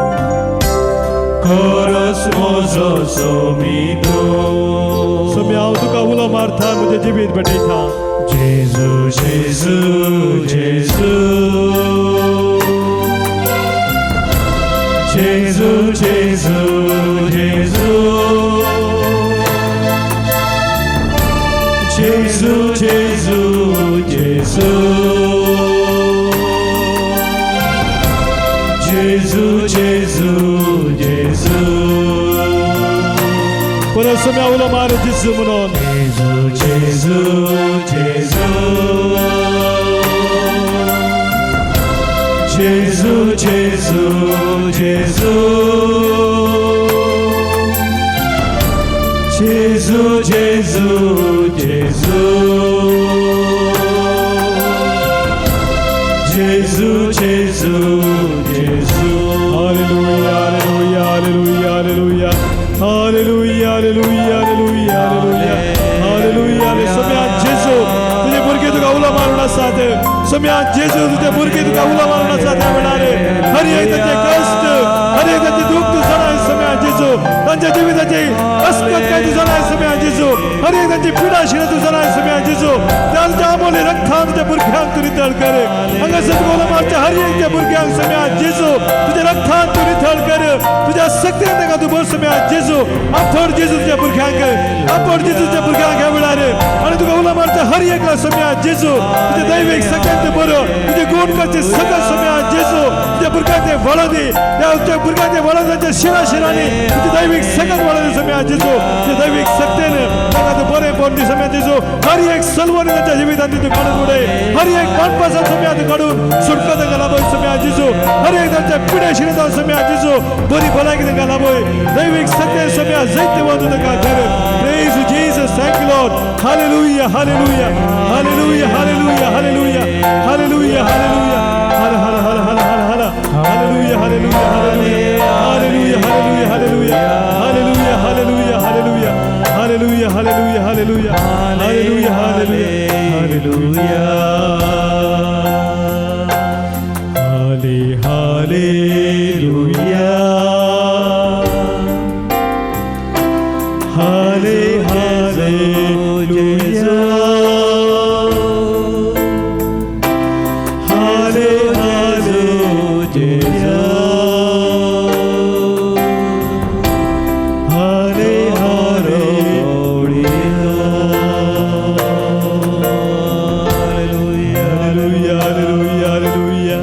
खरस म्हजो सोमी तूं.
सोम्या हांव तुका उलो मारता म्हजें जिवीत भेटयता.
जेजू जेजू जेजू जेजू जेजू जेजू जेजू जेजू जेजू जेजू जेजू जेजू.
परत सोम्या उलो मार जेजू म्हणून.
जेजू जेजू जेजू जेजू जेजू जेजू जेजू जेजू जेजू जेजू जेजू जेजू.
Hallelujah, hallelujah, hallelujah, hallelujah, hallelujah, hallelujah, hallelujah, hallelujah. Saumya जेजू तुजे भुरगे तुका उलो मारून आसात. सोम्या जेजू तुजे भुरगे तुका उलो मारून आसात. त्या वेळार हर एक ताचे कश्ट, हर एक ताचे दुख्ख तूं जाणाय सोम्या जेजू. जेजू तांच्या जिविताची अस्कत काय तुझा नाही सम्या जेजू हर एक तांची पिडा शिरा तुझा नाही सम्या जेजू त्यांच्या आमोले रक्तान तुझ्या भुरग्यांक तूं नितळ कर हांगासर तुका मारच्या हर एक त्या भुरग्यांक सम्या जेजू तुझ्या रक्तान तूं नितळ कर तुझ्या शक्तीन तांकां तूं भर सम्या जेजू आफड जेजू तुझ्या भुरग्यांक आफड जेजू तुझ्या भुरग्यांक ह्या वेळार आनी तुका उलो मारच्या हर एकला सम्या जेजू तुझ्या दैवीक सगळ्यांत बरो तुझे गुण करचे सगळं सम्या जेजू तुझ्या भुरग्यांक ते वळो दी त्या तुझ्या भुरग्यांक ते वळो तांच्या शिरा शिरांनी तुझे दैवीक सगळ्यात वळो दी सम्या जेजू तुझ्या दैवीक शक्तीन तांकां तूं बरें पडून दी सम्या जेजू हर एक सलवणी तांच्या जिवितांत तूं काडून उडय हर एक मानपासान सम्या तूं काडून सुटका तांकां लाभय सम्या जेजू हर एक तांच्या पिड्या शिरांत सम्या जेजू बरी भलायकी तांकां लाभय दैवीक शक्तीन सम्या जैतवंत तूं तांकां कर. Praise you, Jesus. Thank you, Lord. Hallelujah, hallelujah, hallelujah, hallelujah, hallelujah, hallelujah, hallelujah. Hara Hara Hara Hara Hara Hara. Hallelujah, hallelujah, hallelujah, hallelujah, hallelujah, hallelujah, hallelujah, hallelujah, hallelujah, hallelujah, hallelujah, hallelujah, hallelujah, hallelujah, hallelujah. Halle, hallelujah. Halle, hallelujah. Halle, hallelujah. Hallelujah, hallelujah, hallelujah. Hallelujah, hallelujah. Hallelujah, hallelujah, hallelujah.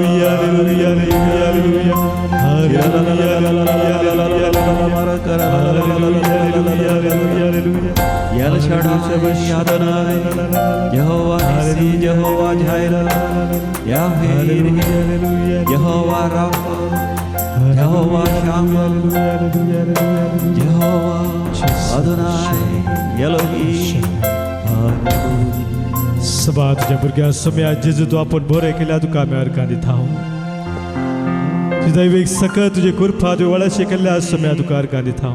Hallelujah, hallelujah, hallelujah, hallelujah. Hallelujah, hallelujah, hallelujah.
El Shaddai Adonai, Jehovah Nissi, Jehovah Jireh, Yahweh,
Hallelujah,
Jehovah Rapha, Jehovah Shammah, Jehovah Adonai, Elohim.
सभा तुझ्या भुरग्या सम्या जेजू तूं आपूण बरें केल्या तुका आमी अर्गां दिता. तुजी दैवीक सकत तुजी कृपा तुवें वळशी केल्ल्या सम्या तुका अर्गां दिता.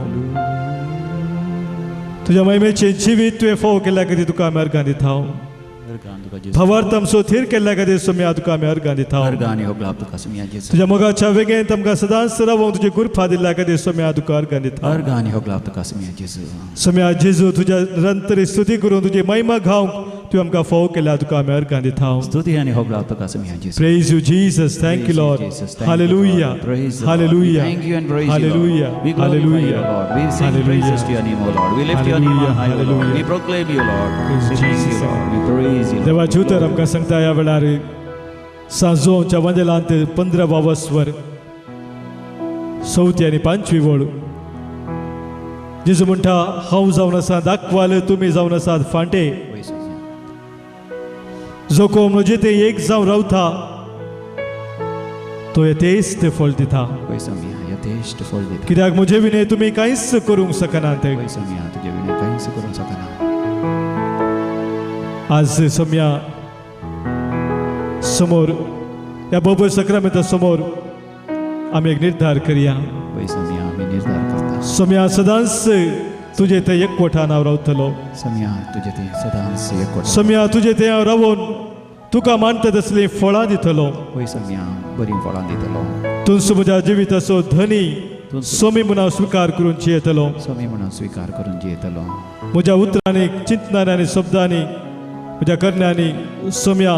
तुज्या महिमेचें जिवीत तुवें फोव केल्ल्या खातीर तुका आमी अर्गां दिता. भावार्थ आमचो थीर केल्ल्या खातीर सम्या तुका आमी अर्गां दिता. तुज्या मोगाच्या वेगेन आमकां सदांच रावोंक तुजी कृपा दिल्ल्या खातीर सम्या तुका अर्गां दिता. सम्या जेजू तुज्या निरंतर स्तुती करून तुजी महिमा गावंक तुवें आमकां फोव केल्या तुका आमी अर्गां दिता.
स्तुती आनी होगडाव तुका सम्या जेजू.
Praise you, Jesus. Thank you, Lord.
Jesus. Thank you,
Hallelujah.
Lord. Praise the Lord.
Hallelujah.
We thank you and praise you,
Hallelujah.
Lord. We glorify
Hallelujah.
you, Lord. We sing
Hallelujah.
praises to your name, O Lord. We lift your name on high, O Lord.
Hallelujah.
We proclaim you, Lord.
Praise
We thank you,
Jesus.
Lord. We praise you, Lord.
देवाची उतर आमकां सांगता ह्या वेळार सांजोच्या वंदेलांत 15 वस्वर चवथी आनी पांचवी वळ जेजू म्हणटा हांव जावन आसा दाखवाल तुमी जावन आसात फांटे जो कोण म्हजे ते एक जावन रावता तो यथेस्त फळ दिता.
वय सम्या यथेष्ट फळ दिता.
कित्याक म्हजे विणे तुमी कांयच करूंक शकनात.
वय सम्या तुजे विणे कांयच करूंक शकना.
आज सम्या समोर ह्या बोबर सक्रामेंता समोर आमी एक निर्धार करया.
वय सम्या आमी निर्धार करता.
सम्या सदांच तुजे ते एकवटान हांव रावतलो.
सम्या तुजे ते सदांच एकवट.
सम्या तुजे ते हांव रावून तुका मानता तसलीं फळां दितलो.
वय सम्या बरीं फळां दितलो.
तुमचो म्हज्या जिविताचो धनी सोमी म्हूण हांव स्विकार करून जियेतलो.
स्वामी म्हणून स्विकार करून जियेतलो.
म्हज्या उतरांनी चिंतनांनी आनी शब्दांनी म्हज्या करण्यांनी सोम्या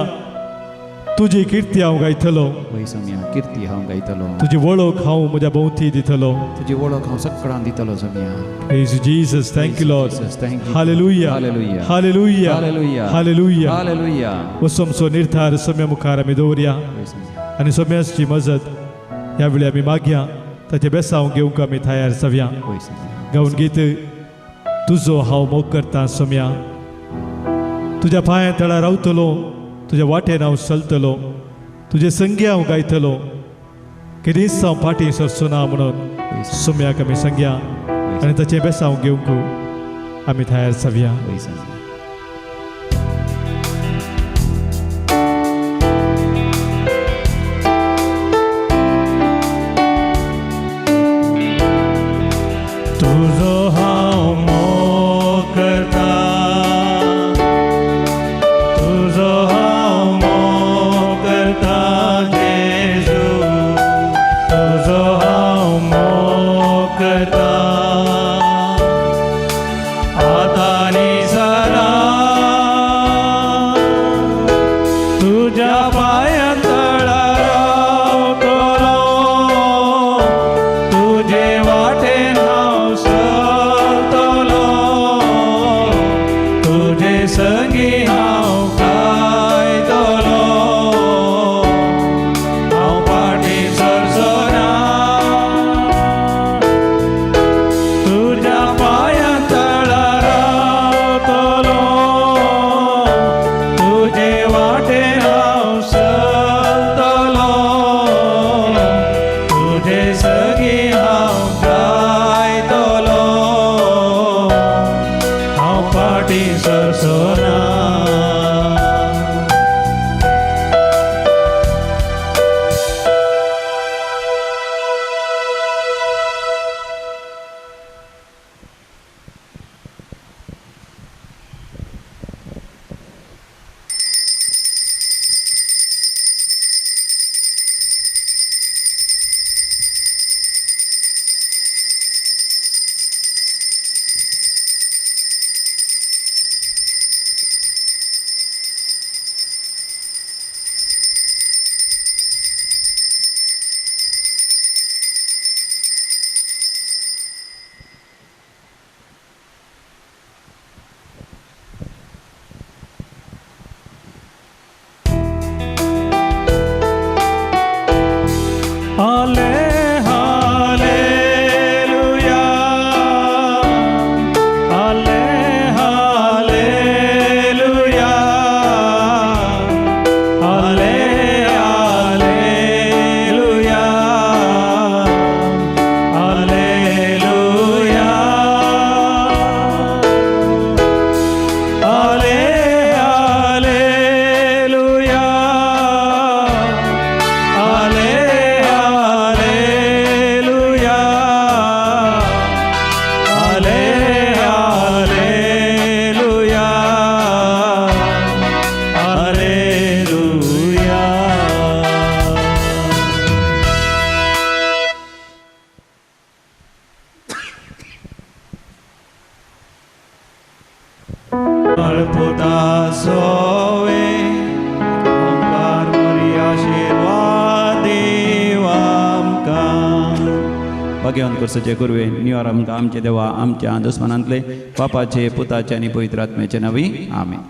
तुजी किर्ती हांव गायतलो.
वय सम्या किर्ती हांव गायतलो.
तुजी वळख हांव म्हज्या भोंवती दितलो.
तुजी वळख हांव सगळ्यांक दितलो सम्या.
Praise you, Jesus. Thank you, Lord.
Jesus, thank you.
Hallelujah.
Hallelujah.
Hallelujah.
Hallelujah.
Hallelujah.
Hallelujah.
वसमचो निर्धार सोम्या मुखार आमी दवरया
वय सम्या
आनी सोम्याची मजत ह्या वेळी आमी मागया ताचें बेसांव घेवंक आमी तयार जावया.
वय सम्या
गावन गीत तुजो हांव मोग करता सोम्या तुज्या पांया तळा रावतलो तुज्या वाटेन हांव चलतलो तुजे संगी हांव गायतलो केदींच हांव फाटीं सरचो ना म्हणून सोम्याक आमी सांगया आनी ताचें बेसांव घेवंक आमी तयार जावया.
वय सम्या.
तुझो हांव मोग करता तुझो हांव मोग करता संगी हांव गायतलो, हांव फाटीं सरचो ना. तुज्या पांयां तळा रावतलो, तुजे वाटेन हांव चलतलो, तुजे सगीं हांव गायतलो, हांव फाटीं सरचो ना. आले हालेलुया, आले हालेलुया, आले हालेलुया, हालेलुया, आले हालेलुया, आले हालेलुया, आले हालेलुया, हालेलुया. पुता सोवे ओंकार मोरी आशिर्वाद दीव आमकां.
भाग्यवान करसचे गुरवे निवार आमकां आमचे देवा आमच्या दुस्मानांतले बापाचे पुताचे आनी पवित्र आत्म्याचे नांवी आमेन.